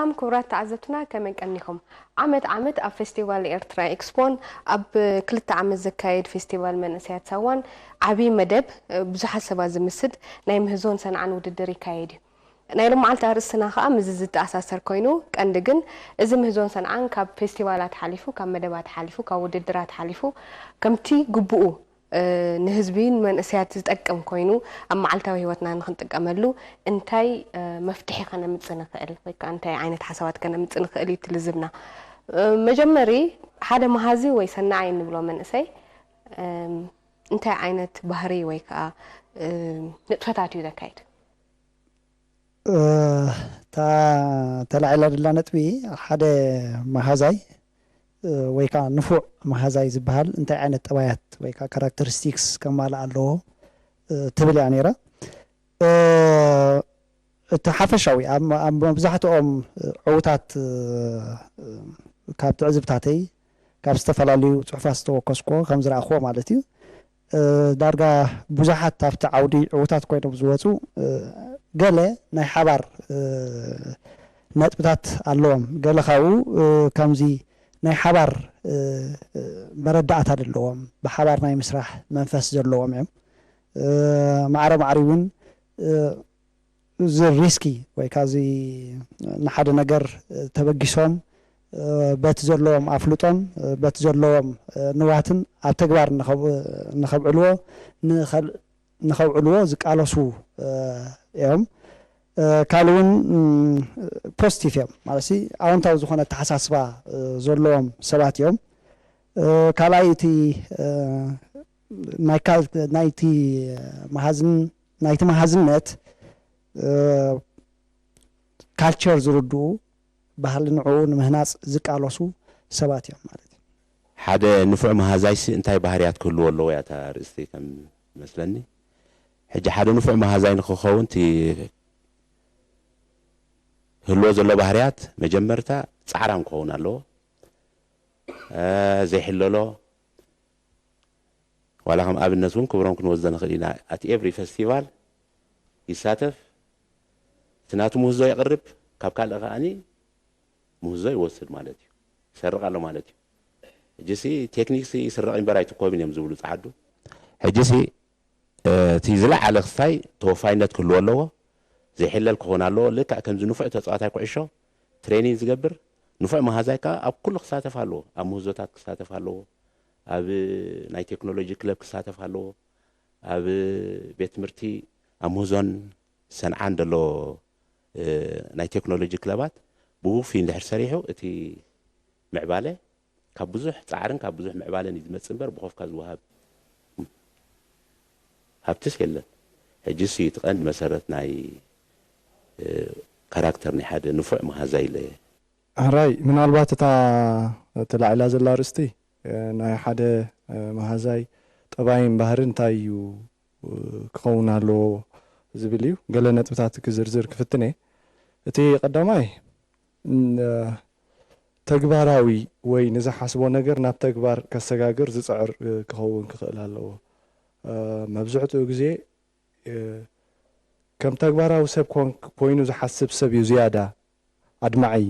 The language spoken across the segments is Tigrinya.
ሰላም ክቡራት ተዓዘብትና፣ ከመይ ቀኒኹም? ዓመት ዓመት ኣብ ፌስቲቫል ኤርትራ ኤክስፖን ኣብ ክልተ ዓመት ዘካየድ ፌስቲቫል መንእሰያት ሳዋን ዓብዪ መደብ፣ እ፣ ብዙሓት ሰባት ዝምስጥ ናይ ምህዞን ሰንዓን ውድድር ይካየድ እዩ። ናይ ሎማዓልቲ ኣርእስትና ከኣ ምስዚ ዝተኣሳሰር ኮይኑ፣ ቀንዲ ግን እዚ ምህዞን ሰንዓን ካብ ፌስቲቫላት ሓሊፉ፣ ካብ መደባት ሓሊፉ፣ ካብ ውድድራት ሓሊፉ ከምቲ ግቡኡ እ፣ ንህዝቢ ንመንእሰያት ዝጠቅም ኮይኑ ኣብ መዓልታዊ ህይወትና ንክንጥቀመሉ እንታይ፣ እ፣ መፍትሒ ከነምጽእ ንኽእል ወይ ከኣ እንታይ ዓይነት ሓሳባት ከነምጽእ ንኽእል እዩ እቲ ልዝብና። እ፣ መጀመሪ ሓደ መሃዚ ወይ ሰናዓይ እንብሎ መንእሰይ፣ እም፣ እንታይ ዓይነት ባህሪ ወይ ከኣ፣ እ፣ ንጥፈታት እዩ ዘካይድ? እ፣ እታ ተላዒላ ዘላ ነጥቢ ሓደ መሃዛይ እ፣ ወይ ከዓ ንፉዕ መሃዛይ ዝበሃል እንታይ ዓይነት ጠባያት ወይ ከዓ ካራክተሪስቲክስ ከማልእ ኣለዎ እ፣ ትብል እያ ነይራ። እ፣ እቲ ሓፈሻዊ ኣብ ኣብ መብዛሕትኦም እ፣ ዕዉታት እ፣ እ፣ ካብ ትዕዝብታተይ ካብ ዝተፈላለዩ ፅሑፋት ዝተወከስኮ ከም ዝረኣኽዎ ማለት እዩ። እ፣ ዳርጋ ብዙሓት ኣብቲ ዓውዲ ዕዉታት ኮይኖም ዝወፁ እ፣ ገለ ናይ ሓባር እ፣ ነጥብታት ኣለዎም። ገለ ካብኡ እ፣ ከምዚ ናይ ሓባር እ፣ እ፣ መረዳእታ ዘለዎም፣ ብሓባር ናይ ምስራሕ መንፈስ ዘለዎም እዮም። እ፣ ማዕረ ማዕሪ እውን እ፣ እዚ ሪስኪ ወይ ከዓ እዚ ንሓደ ነገር እ፣ ተበጊሶም እ፣ በቲ ዘለዎም ኣፍልጦን እ፣ በቲ ዘለዎም እ፣ ንዋትን ኣብ ተግባር ንኸብ- ንኸብዕልዎ ንኸል- ንኸብዕልዎ ዝቃለሱ እ፣ እዮም። እ፣ ካልእ እውን ም፣ ፖዚቲቭ እዮም ማለት ሲ ኣዎንታዊ ዝኾነ ኣተሓሳስባ እ፣ ዘለዎም ሰባት እዮም። እ፣ ካልኣይ እቲ እ፣ ናይ ካል- ናይቲ መሃዝን ናይቲ መሃዝነት እ፣ ካልቸር ዝርድኡ ባህሊ ንዕኡ ንምህናፅ ዝቃለሱ ሰባት እዮም ማለት እዩ። ሓደ ንፉዕ መሃዛይሲ እንታይ ባህርያት ክህልዎ ኣለዎ እያ እታ ኣርእስቲ ከም መስለኒ። ሕጂ ሓደ ንፉዕ መሃዛይ ንክኸውን እቲ ህልዎ ዘሎ ባህርያት መጀመርታ ፃዕራም ክኸውን ኣለዎ። እ፣ ዘይሕለሎ ዋላ ከም ኣብነት እውን ክብሮም ክንወስዶ ንኽእል ኢና። ኣቲ ኤቭሪ ፌስቲቫል ይሳተፍ፣ እቲ ናቱ ምህዞ የቕርብ፣ ካብ ካልእ ከኣኒ ምህዞ ይወስድ ማለት እዩ፣ ይሰርቕ ኣሎ ማለት እዩ። ሕጂ ሲ ቴክኒክ ሲ ይስረቕ እምበር ኣይትኮብን እዮም ዝብሉ ጸዓዱ። ሕጂ ሲ እቲ ዝለዓለ ክፋይ ተወፋይነት ክህልዎ ኣለዎ፣ ዘይሕለል ክኾን ኣለዎ። ልክዕ ከምዚ ንፉዕ ተጻዋታይ ኩዕሾ ትሬኒን ዝገብር ንፉዕ መሃዛይ ከኣ ኣብ ኩሉ ክሳተፍ ኣለዎ። ኣብ ምህዞታት ክሳተፍ ኣለዎ። ኣብ ናይ ቴክኖሎጂ ክለብ ክሳተፍ ኣለዎ። ኣብ ቤት ትምህርቲ ኣብ ምህዞን ሰንዓን ዘሎ ናይ ቴክኖሎጂ ክለባት ብውፉይ እንድሕር ሰሪሑ እቲ ምዕባለ ካብ ብዙሕ ፃዕርን ካብ ብዙሕ ምዕባለን እዩ ዝመፅእ እምበር ብኾፍካ ዝወሃብ ሃብትስ የለን። ሕጂ እሱ እዩ እቲ ቀንዲ መሰረት ናይ ካራክተር ናይ ሓደ ንፉዕ መሃዛይ ኢለ። ሕራይ ምናልባት እታ ተላዒላ ዘላ ኣርእስቲ ናይ ሓደ መሃዛይ ጠባይን ባህርን እንታይ እዩ ክኸውን ኣለዎ ዝብል እዩ። ገለ ነጥብታት ክዝርዝር ክፍትን እየ። እቲ ቀዳማይ ተግባራዊ ወይ ንዝሓስቦ ነገር ናብ ተግባር ከሰጋግር ዝፅዕር ክኸውን ክኽእል ኣለዎ። መብዝሕትኡ ግዜ ከም ተግባራዊ ሰብ ኮይኑ ዝሓስብ ሰብ እዩ ዝያዳ ኣድማዒ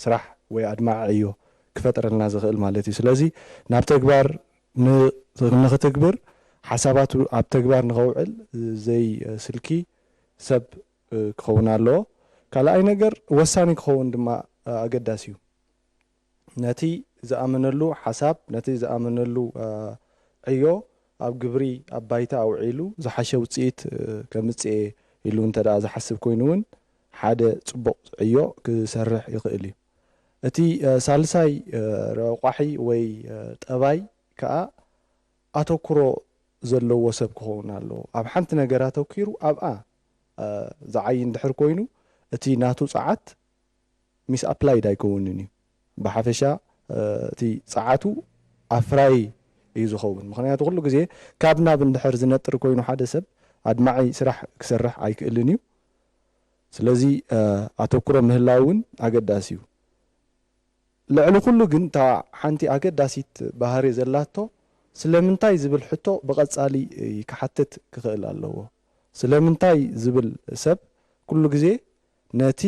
ስራሕ ወይ ኣድማዒ ዕዮ ክፈጥረልና ዝኽእል ማለት እዩ። ስለዚ ናብ ተግባር ንኽትግብር ሓሳባቱ ኣብ ተግባር ንኸውዕል ዘይ ስልኪ ሰብ ክኸውን ኣለዎ። ካልኣይ ነገር ወሳኒ ክኸውን ድማ ኣገዳሲ እዩ። ነቲ ዝኣመነሉ ሓሳብ፣ ነቲ ዝኣመነሉ ዕዮ ኣብ ግብሪ ኣብ ባይታ ኣውዒሉ ዝሓሸ ውፅኢት ከምፅእ እየ ኢሉ እንተ ደኣ ዝሓስብ ኮይኑ እውን ሓደ ፅቡቕ ዕዮ ክሰርሕ ይኽእል እዩ። እቲ ሳልሳይ ረቋሒ ወይ ጠባይ ከዓ ኣተኩሮ ዘለዎ ሰብ ክኸውን ኣለዎ። ኣብ ሓንቲ ነገር ኣተኪሩ ኣብኣ ዝዓይ እንድሕር ኮይኑ እቲ ናቱ ፀዓት ሚስ ኣፕላይድ ኣይከውንን እዩ። ብሓፈሻ እቲ ፀዓቱ ኣፍራይ እዩ ዝኸውን። ምክንያቱ ኩሉ ግዜ ካብ ናብ እንድሕር ዝነጥር ኮይኑ ሓደ ሰብ ኣድማዒ ስራሕ ክሰርሕ ኣይክእልን እዩ። ስለዚ ኣተኩሮ ምህላው እውን ኣገዳሲ እዩ። ልዕሊ ኩሉ ግን እታ ሓንቲ ኣገዳሲት ባህሪ ዘላቶ ስለምንታይ ዝብል ሕቶ ብቐጻሊ ክሓትት ክኽእል ኣለዎ። ስለምንታይ ዝብል ሰብ ኩሉ ግዜ ነቲ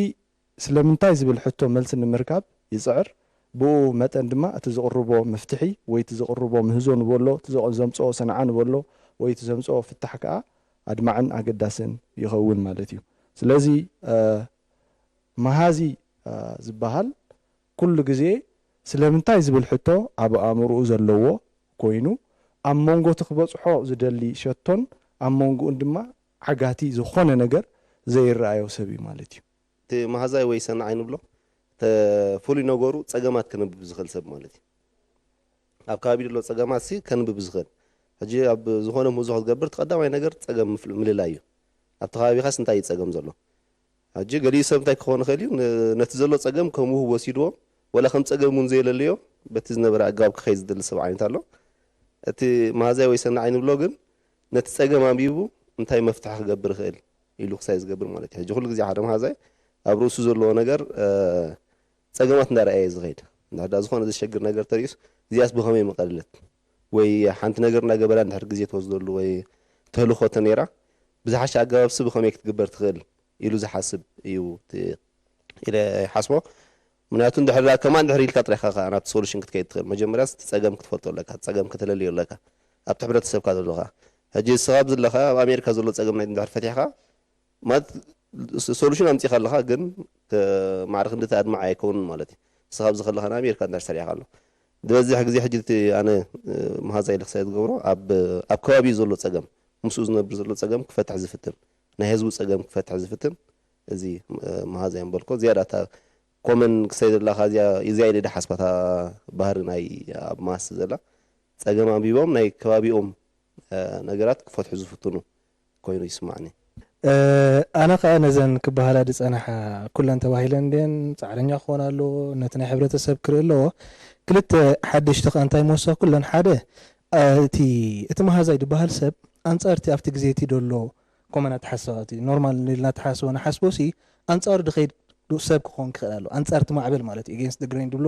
ስለምንታይ ዝብል ሕቶ መልሲ ንምርካብ ይጽዕር። ብኡ መጠን ድማ እቲ ዝቕርቦ መፍትሒ ወይ እቲ ዝቕርቦ ምህዞ ንበሎ፣ እቲ ዘቕ-፣ ዘምጽኦ ሰንዓ ንበሎ ወይ እቲ ዘምጽኦ ፍታሕ ከኣ ኣድማዕን ኣገዳስን ይኸውን ማለት እዩ። ስለዚ፣ እ፣ መሃዚ፣ እ፣ ዝበሃል ኩሉ ግዜ ስለምንታይ ዝብል ሕቶ ኣብ ኣእምሮኡ ዘለዎ ኮይኑ፣ ኣብ መንጎ እቲ ክበጽሖ ዝደሊ ሸቶን ኣብ መንጎኡን ድማ ዓጋቲ ዝኾነ ነገር ዘይረኣዮ ሰብ እዩ ማለት እዩ። እቲ መሃዛይ ወይ ሰናዓይ ንብሎ፣ ተ-፣ ፍሉይ ነገሩ ጸገማት ከንብብ ዝኽእል ሰብ ማለት እዩ። ኣብ ከባቢ ዘሎ ጸገማት ሲ ከንብብ ዝኽእል። ሕጂ ኣብ ዝኾነ ምህዞ ክትገብር፣ እቲ ቀዳማይ ነገር ጸገም ምፍል-፣ ምልላይ እዩ። ኣብቲ ከባቢኻስ እንታይ እዩ ጸገም ዘሎ? ሕጂ ገሊኡ ሰብ እንታይ ክኸውን ይኽእል እዩ? ን-፣ ነቲ ዘሎ ጸገም ከም ውህብ ወሲድዎ፣ ወላ ከም ጸገም እውን ዘየለለዮ፣ በቲ ዝነበረ ኣገባብ ክኸይድ ዝደሊ ሰብ ዓይነት ኣሎ። እቲ መሃዛይ ወይ ሰናዓይ ንብሎ ግን፣ ነቲ ጸገም ኣንቢቡ እንታይ መፍትሒ ክገብር ይኽእል ኢሉ ክሳይ ዝገብር ማለት እዩ። ሕጂ ኩሉ ግዜ ሓደ መሃዛይ ኣብ ርእሱ ዘለዎ ነገር፣ እ፣ ጸገማት እንዳረኣየ ዝኸይድ። እንድሕር ደኣ ዝኾነ ዘሸግር ነገር ተርእዩስ፣ እዚኣስ ብኸመይ ምቐለለት? ወይ ሓንቲ ነገር እንዳገበራ እንድሕር ግዜ ትወስደሉ ወይ ተልእኾ ተነይራ፣ ብዝሓሸ ኣገባብሲ ብኸመይ ክትግበር ትኽእል ኢሉ ዝሓስብ እዩ እቲ ኢለ ይሓስቦ። ምክንያቱ እንድሕር ደኣ ከማን እንድሕር ኢልካ ጥራይ ኢኻ ከኣ ናብቲ ሶሉሽን ክትከይድ ትኽእል። መጀመርያስ እቲ ጸገም ክትፈልጦ ኣለካ፣ እቲ ጸገም ከተለልዮ ኣለካ። ኣብቲ ሕብረተሰብካ ዘሎ ከኣ። ሕጂ ንስኻ ኣብዚ ዘለኻ ኣብ ኣሜሪካ ዘሎ ጸገም ናይ እንድሕር ፈቲሕካ፣ ማለት ሶ-፣ ሶሉሽን ኣምጺእካ ኣለኻ፣ ግን ከ-፣ ማዕረ ክንዲ እቲ ኣድማዒ ኣይከውንን ማለት እዩ። ንስኻ ኣብዚ ከለኻ ንኣሜሪካ እንድሕር ሰሪሕካ ኣሎ። ዝበዝሕ ግዜ ሕጂ እቲ ኣነ፣ እ፣ መሃዛ ኢለ ክሳይ ዝገብሮ ኣብ፣ ኣብ ከባቢኡ ዘሎ ጸገም፣ ምስኡ ዝነብር ዘሎ ጸገም ክፈትሕ ዝፍትን፣ ናይ ህዝቡ ጸገም ክፈትሕ ዝፍትን፣ እዚ፣ እ፣ መሃዛ እዮም በልኮ። ዝያዳ እታ ኮመን ክሳይ ዘለኻ እዚኣ፣ እዚኣ ኢለ ድሓስባ እታ ባህሪ ናይ ኣብ ማስ ዘላ ጸገም ኣንቢቦም ናይ ከባቢኦም፣ እ፣ ነገራት ክፈትሑ ዝፍትኑ ኮይኑ ይስማዕኒ። እ፣ ኣነ ኸኣ ነዘን ክበሃላ ዝጸንሓ ኩለን ተባሂለን እንድየን፣ ጻዕረኛ ክኾን ኣለዎ፣ ነቲ ናይ ሕብረተሰብ ክርኢ ኣለዎ። ክልተ ሓደሽቲ ኸኣ እንታይ ምወሰኽኩለን፣ ሓደ፣ እ፣ እቲ፣ እቲ መሃዛይ ዝበሃል ሰብ ኣንጻር እቲ ኣብቲ ግዜ እቲ ደሎ ኮመን ኣተሓሳስባ፣ እቲ ኖርማል ኢልና ኣተሓሳስባ ንሓስቦ ሲ ኣንጻሩ ድኸይድ ሰብ ክኸውን ክኽእል ኣለዎ። ኣንጻር እቲ ማዕበል ማለት እዩ፣ against the grain ድብሎ፣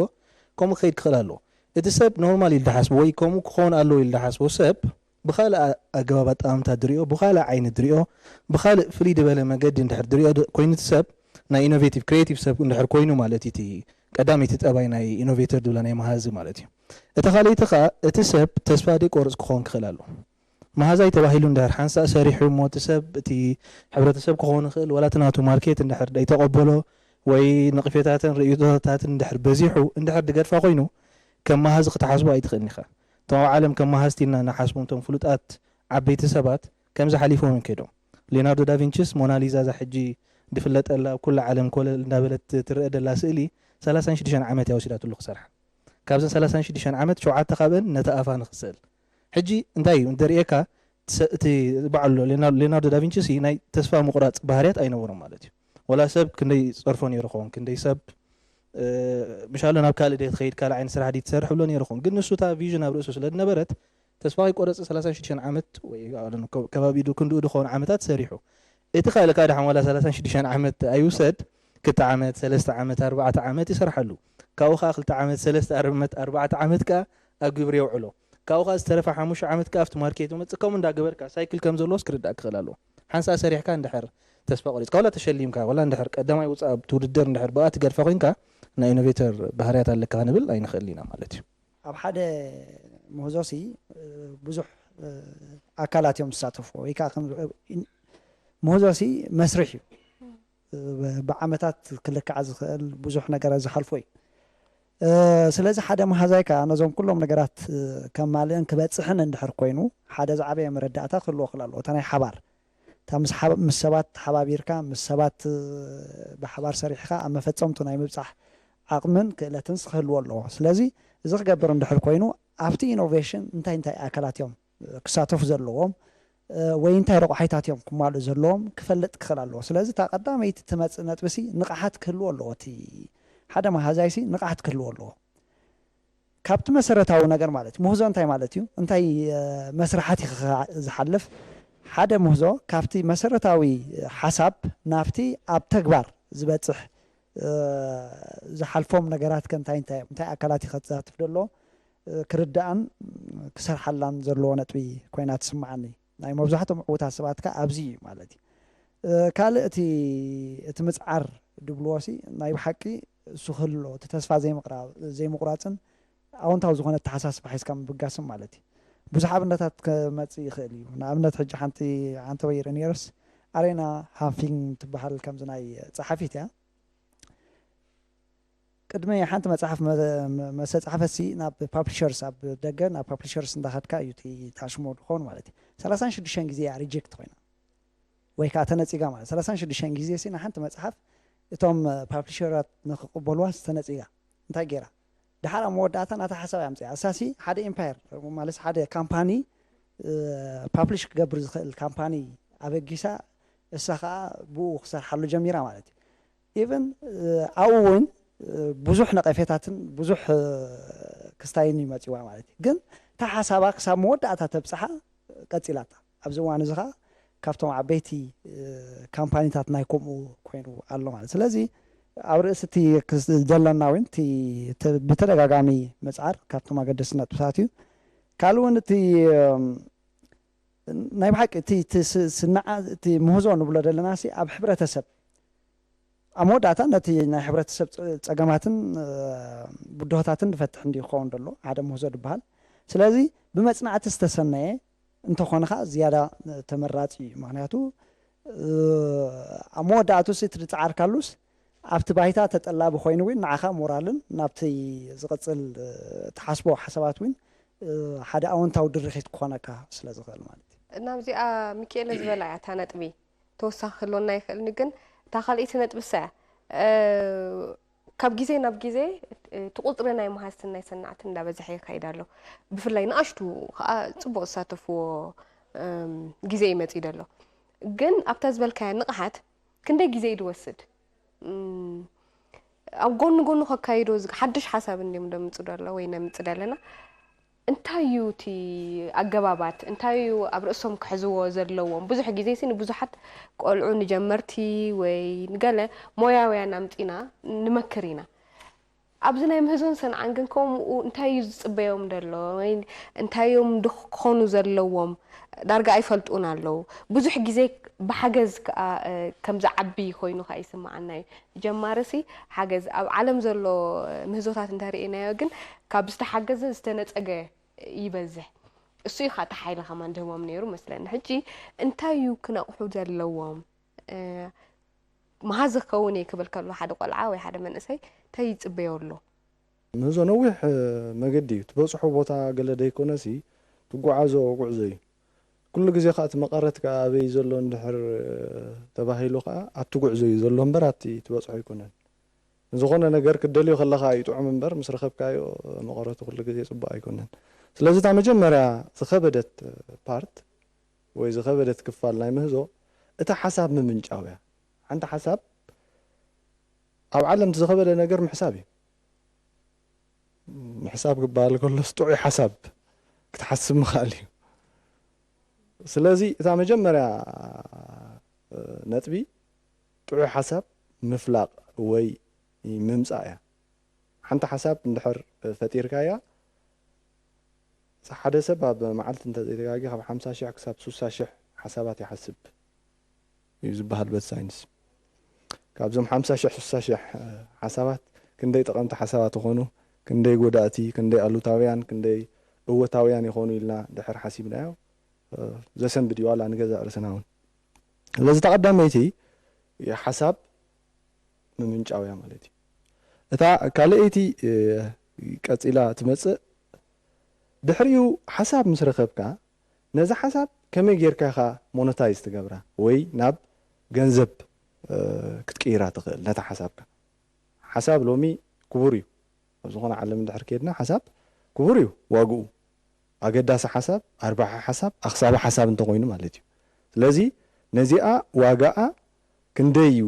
ከምኡ ክኸይድ ክኽእል ኣለዎ። እቲ ሰብ ኖርማል ኢሉ ድሓስቦ ወይ ከምኡ ክኸውን ኣለዎ ኢሉ ድሓስቦ ሰብ ብኻልእ ኣ-፣ ኣገባብ ኣጠማምታ ድሪኦ፣ ብኻልእ ዓይኒ ድሪኦ፣ ብኻልእ ፍልይ ዝበለ መገዲ እንድሕር ድሪኦ ድ-፣ ኮይኑ እቲ ሰብ ናይ ኢኖቬቲቭ፣ ክሪኤቲቭ ሰብ እንድሕር ኮይኑ ማለት እዩ፣ እቲ ቀዳመይቲ ጠባይ ናይ ኢኖቬተር ድብላ ናይ መሃዚ ማለት እዩ። እታ ካልኣይቲ ኸኣ እቲ ሰብ ተስፋ ደይቆርጽ ክኸውን ክኽእል ኣለዎ። መሃዛይ ተባሂሉ እንድሕር ሓንሳእ ሰሪሑ እሞ እቲ ሰብ፣ እቲ ሕብረተሰብ ክኸውን ይኽእል፣ ዋላ እቲ ናቱ ማርኬት እንድሕር ደይተቐበሎ ወይ ነቕፌታትን ርእይቶታትን እንድሕር በዚሑ እንድሕር ድገድፋ ኮይኑ፣ ከም መሃዚ ክትሓስቦ ኣይትኽእልን ኢኻ። እቶም ኣብ ዓለም ከም መሃዝቲ ኢልና ንሓስቦም እቶም ፍሉጣት ዓበይቲ ሰባት ከምዚ ሓሊፎም እዮም ከይዶም። ሊዮናርዶ ዳቪንቺስ ሞናሊዛ እዛ ሕጂ ድፍለጠላ ኣብ ኩላ ዓለም ኮለል እንዳበለት ትረአ ደላ ስእሊ ሰላሳን ሽዱሽተን ዓመት እያ ወሲዳትሉ ክሰርሓ። ካብዘን ሰላሳን ሽዱሽተን ዓመት ሸውዓተ ካብአን ነቲ ኣፋ ንኽስእል። ሕጂ እንታይ እዩ እንደርእየካ፣ ሰ-፣ እቲ በዓል ሌና-፣ ሌናርዶ ዳቪንቺ ሲ ናይ ተስፋ ምቑራጽ ባህርያት ኣይነበሮም ማለት እዩ። ወላ ሰብ ክንደይ ጸርፎ ነይሩ ኸውን፣ ክንደይ ሰብ፣ እ፣ ምሻሎ ናብ ካልእ ድየ ትኸይድ፣ ካልእ ዓይነት ስራሕ ድየ ትሰርሕ ብሎ ነይሩ ኸውን። ግን ንሱ እታ ቪዥን ኣብ ርእሱ ስለ ዝነበረት፣ ተስፋ ከይቆረጸ ሰላሳን ሽዱሽተን ዓመት ወይ፣ I don't know፣ ከ-፣ ከባቢኡ ክንድኡ ዝኸውን ዓመታት ሰሪሑ። እቲ ካልእ ከኣ ደሓን ዋላ ሰላሳን ሽዱሽተን ዓመት ኣይውሰድ፣ ክልተ ዓመት፣ ሰለስተ ዓመት፣ ኣርባዕተ ዓመት ይሰርሓሉ። ካብኡ ከኣ ክልተ ዓመት፣ ሰለስተ ዓመት፣ ኣርባዕተ ዓመት ከኣ ኣብ ግብሪ የውዕሎ። ካብኡ ከኣ ዝተረፈ ሓሙሽተ ዓመት ከኣ ኣብቲ ማርኬት ይመጽእ። ከምኡ እንዳገበርካ ሳይክል ከም ዘለዎስ ክርዳእ ክኽእል ኣለዎ። ሓንሳእ ሰሪሕካ እንድሕር ተስፋ ቆሪጽካ፣ ዋላ ተሸሊምካ፣ ዋላ እንድሕር ቀዳማይ ውጻእ ኣብቲ ውድድር እንድሕር ብኣ ትገድፋ ኮይንካ፣ ናይ ኢኖቬተር ባህርያት ኣለካ ክንብል ኣይንኽእልን ኢና ማለት እዩ። ኣብ ሓደ ምህዞሲ፣ እ፣ ብዙሕ፣ እ፣ ኣካላት እዮም ዝሳተፉ፣ ወይ ከኣ ከም፣ እ፣ ምህዞሲ መስርሕ እዩ። ብ-፣ ብዓመታት ክልካዕ ዝኽእል ብዙሕ ነገራት ዝሓልፎ እዩ። እ፣ ስለዚ ሓደ መሃዛይ ከኣ ነዞም ኩሎም ነገራት፣ እ፣ ከማልእን ክበጽሕን እንድሕር ኮይኑ፣ ሓደ ዝዓበየ መረዳእታ ክህልዎ ክእል ኣለዎ። እታ ናይ ሓባር፣ እታ ምስ ሓብ-፣ ምስ ሰባት ተሓባቢርካ፣ ምስ ሰባት፣ እ፣ ብሓባር ሰሪሕካ ኣብ መፈጸምቱ ናይ ምብጻሕ ዓቕምን ክእለትን ክህልዎ ኣለዎ። ስለዚ እዚ ክገብር እንድሕር ኮይኑ፣ ኣብቲ ኢኖቬሽን እንታይ እንታይ ኣካላት እዮም ክሳተፉ ዘለዎም፣ እ፣ ወይ እንታይ ረቑሓይታት እዮም ክማልኡ ዘለዎም ክፈልጥ ክኽእል ኣለዎ። ስለዚ እታ ቀዳመይቲ ትመጽእ ነጥቢሲ ንቕሓት ክህልዎ ኣለዎ። እቲ ሓደ መሃዛይሲ ንቕሓት ክህልዎ ኣለዎ። ካብቲ መሰረታዊ ነገር ማለት ምህዞ እንታይ ማለት እዩ? እንታይ፣ እ፣ መስርሓት እዩ ክኻ-፣ ዝሓልፍ? ሓደ ምህዞ ካብቲ መሰረታዊ ሓሳብ ናብቲ ኣብ ተግባር ዝበጽሕ፣ እ፣ ዝሓልፎም ነገራት ከ እንታይ እንታይ እዮም? እንታይ ኣካላት እዩ ከዛትፍ ደሎ? እ፣ ክርዳእን ክሰርሓላን ዘለዎ ነጥቢ ኮይና ትስምዓኒ። ናይ መብዛሕትኦም ዕዉታት ሰባት ከኣ ኣብዚ እዩ ማለት እዩ። ካልእ እቲ እቲ ምፅዓር ድብልዎ ሲ ናይ ብሓቂ እሱ ክህልዎ እቲ ተስፋ ዘይምቕራብ ዘይምቑራፅን ኣወንታዊ ዝኾነ ኣተሓሳስባ ሒዝካ ምብጋስን ማለት እዩ። ብዙሕ ኣብነታት ክመፅእ ይኽእል እዩ። ንኣብነት ሕጂ ሓንቲ ዓንተወይ ሬኒየርስ ኣሬና ሃፊንግ ትበሃል ከምዚ ናይ ፀሓፊት እያ። ቅድሚ ሓንቲ መፅሓፍ መሰ ፀሓፈሲ ናብ ፓብሊሸርስ ኣብ ደገ ናብ ፓብሊሸርስ እንዳኸድካ እዩ እቲ ታሽሞ ዝኸውን ማለት እዩ። ሰላሳን ሽዱሽተን ግዜ እያ ሪጀክት ኮይና ወይ ከዓ ተነፂጋ ማለት ሰላሳን ሽዱሽተን ግዜ ሲ ንሓንቲ መፅሓፍ እቶም ፓብሊሸራት ንክቕበልዋ ተነፂጋ እንታይ ገይራ ድሓር ኣብ መወዳእታ ናታ ሓሳብ ኣምፅያ እሳሲ ሓደ ኢምፓየር ማለት ሓደ ካምፓኒ ፓብሊሽ ክገብር ዝኽእል ካምፓኒ ኣበጊሳ እሳ ከዓ ብኡ ክሰርሓሉ ጀሚራ ማለት እዩ። ኢቨን ኣብኡ እውን ብዙሕ ነቐፌታትን ብዙሕ ክስታይን ይመፅዋ ማለት እዩ። ግን እታ ሓሳባ ክሳብ መወዳእታ ተብፅሓ ቀፂላታ ኣብዚ እዋን እዚ ከዓ ካብቶም ዓበይቲ ካምፓኒታት ናይ ከምኡ ኮይኑ ኣሎ ማለት ስለዚ ኣብ ርእሲ እቲ ዘለና እውን ብተደጋጋሚ ምፅዓር ካብቶም ኣገደስቲ ነጥብታት እዩ። ካልእ እውን እቲ ናይ ብሓቂ እቲ ስናዓ እቲ ምህዞ ንብሎ ዘለና ሲ ኣብ ሕብረተሰብ ኣብ መወዳእታ ነቲ ናይ ሕብረተሰብ ፀገማትን ብድሆታትን ዝፈትሕ እንዲ ክኸውን ደሎ ሓደ ምህዞ ዝበሃል። ስለዚ ብመፅናዕቲ ዝተሰነየ እንተኾነ ከዓ ዝያዳ ተመራፂ እዩ። ምክንያቱ ኣብ መወዳእቱ ሲ እቲ ዝፀዓርካሉስ ኣብቲ ባይታ ተጠላቢ ኮይኑ እውን ንዓኻ ሞራልን ናብቲ ዝቕፅል ትሓስቦ ሓሳባት እውን ሓደ ኣወንታዊ ድርኺት ክኾነካ ስለ ዝኽእል ማለት እዩ። ናብዚኣ ሚኪኤለ ዝበላ እያ እታ ነጥቢ ተወሳኺ ክህልወና ይኽእልኒ ግን እታ ካልኣይቲ ነጥቢ እሳ እያ ካብ ግዜ ናብ ግዜ እቲ ቁፅሪ ናይ መሃዝትን ናይ ሰናዕትን እንዳበዝሐ ይኸይድ ኣሎ ብፍላይ ንኣሽቱ ከዓ ፅቡቅ ዝሳተፍዎ ግዜ እዩ መፅዩ ዘሎ ግን ኣብታ ዝበልካያ ንቕሓት ክንደይ ግዜ እዩ ዝወስድ ኣብ ጎኒ ጎኑ ከካይዶ ሓድሽ ሓሳብ እንዲም ደምፅዶ ኣሎ ወይ ነምፅድ ኣለና እንታይ እዩ እቲ ኣገባባት እንታይ እዩ ኣብ ርእሶም ክሕዝዎ ዘለዎም ብዙሕ ግዜ ሲ ንብዙሓት ቆልዑ ንጀመርቲ ወይ ንገለ ሞያውያን ኣምፂና ንመክር ኢና ኣብዚ ናይ ምህዞን ሰንዓን ግን ከምኡ እንታይ እዩ ዝፅበዮም ዘሎ ወይ እንታይ እዮም ክኾኑ ዘለዎም ዳርጋ ኣይፈልጡን ኣለዉ ብዙሕ ግዜ ብሓገዝ ከዓ ከም ዝዓቢ ኮይኑ ከዓ ይስምዓና እዩ ጀማሪ ሲ ሓገዝ ኣብ ዓለም ዘሎ ምህዞታት እንተርእናዮ ግን ካብ ዝተሓገዘ ዝተነፀገ ይበዝሕ እሱ እዩ ከዓ ተሓይለ ከማን ድህቦም ነይሩ መስለኒ ሕጂ እንታይ እዩ ክነቕሑ ዘለዎም መሃዚ ክኸውን እየ ክብል ከሎ ሓደ ቆልዓ ወይ ሓደ መንእሰይ እንታይ ይፅበዮ ኣሎ ምህዞ ነዊሕ መገዲ እዩ ትበፅሖ ቦታ ገለ ደይኮነሲ ትጓዓዞ ጉዕዞ እዩ ኩሉ ግዜ ከዓ እቲ መቐረት ከዓ ኣበይ ዘሎ እንድሕር ተባሂሉ ከዓ ኣብቲ ጉዕዞ እዩ ዘሎ እምበር ኣብቲ ትበፅሖ ኣይኮነን ንዝኾነ ነገር ክትደልዮ ከለኻ እዩ ጥዑም እምበር ምስ ረኸብካዮ መቐረቱ ኩሉ ግዜ ፅቡቅ ኣይኮነን ስለዚ እታ መጀመርያ ዝኸበደት ፓርት ወይ ዝኸበደት ክፋል ናይ ምህዞ እታ ሓሳብ ምምንጫው እያ ሓንቲ ሓሳብ ኣብ ዓለም ዝኸበደ ነገር ምሕሳብ እዩ ምሕሳብ ክበሃል ከሎስ ጥዑይ ሓሳብ ክትሓስብ ምኽኣል እዩ ስለዚ እታ መጀመርያ ነጥቢ ጥዑይ ሓሳብ ምፍላቕ ወይ ምምፃእ እያ ሓንቲ ሓሳብ እንድሕር ፈጢርካያ ሓደ ሰብ ኣብ መዓልቲ እንተዘይተጋጊ ካብ ሓምሳ ሽሕ ክሳብ ሱሳ ሽሕ ሓሳባት ይሓስብ እዩ ዝበሃል በቲ ሳይንስ ካብዞም ሓምሳ ሽሕ ሱሳ ሽሕ ሓሳባት ክንደይ ጠቐምቲ ሓሳባት ይኾኑ ክንደይ ጎዳእቲ ክንደይ ኣሉታውያን ክንደይ እወታውያን ይኾኑ ኢልና ድሕር ሓሲብናዮ ዘሰንብድ እዩ ዋላ ንገዛእ ርእስና እውን ስለዚ ተቐዳመይቲ ሓሳብ ምምንጫውያ ማለት እዩ እታ ካልኣይቲ ቀፂላ ትመፅእ ድሕሪኡ ሓሳብ ምስ ረኸብካ ነዚ ሓሳብ ከመይ ጌርካ ኢኻ ሞነታይዝ ትገብራ ወይ ናብ ገንዘብ ክትቅይራ ትኽእል ነታ ሓሳብካ ሓሳብ ሎሚ ክቡር እዩ ኣብ ዝኾነ ዓለም እንድሕር ከድና ሓሳብ ክቡር እዩ ዋግኡ ኣገዳሲ ሓሳብ ኣርባሒ ሓሳብ ኣኽሳቢ ሓሳብ እንተኮይኑ ማለት እዩ ስለዚ ነዚኣ ዋጋኣ ክንደይ እዩ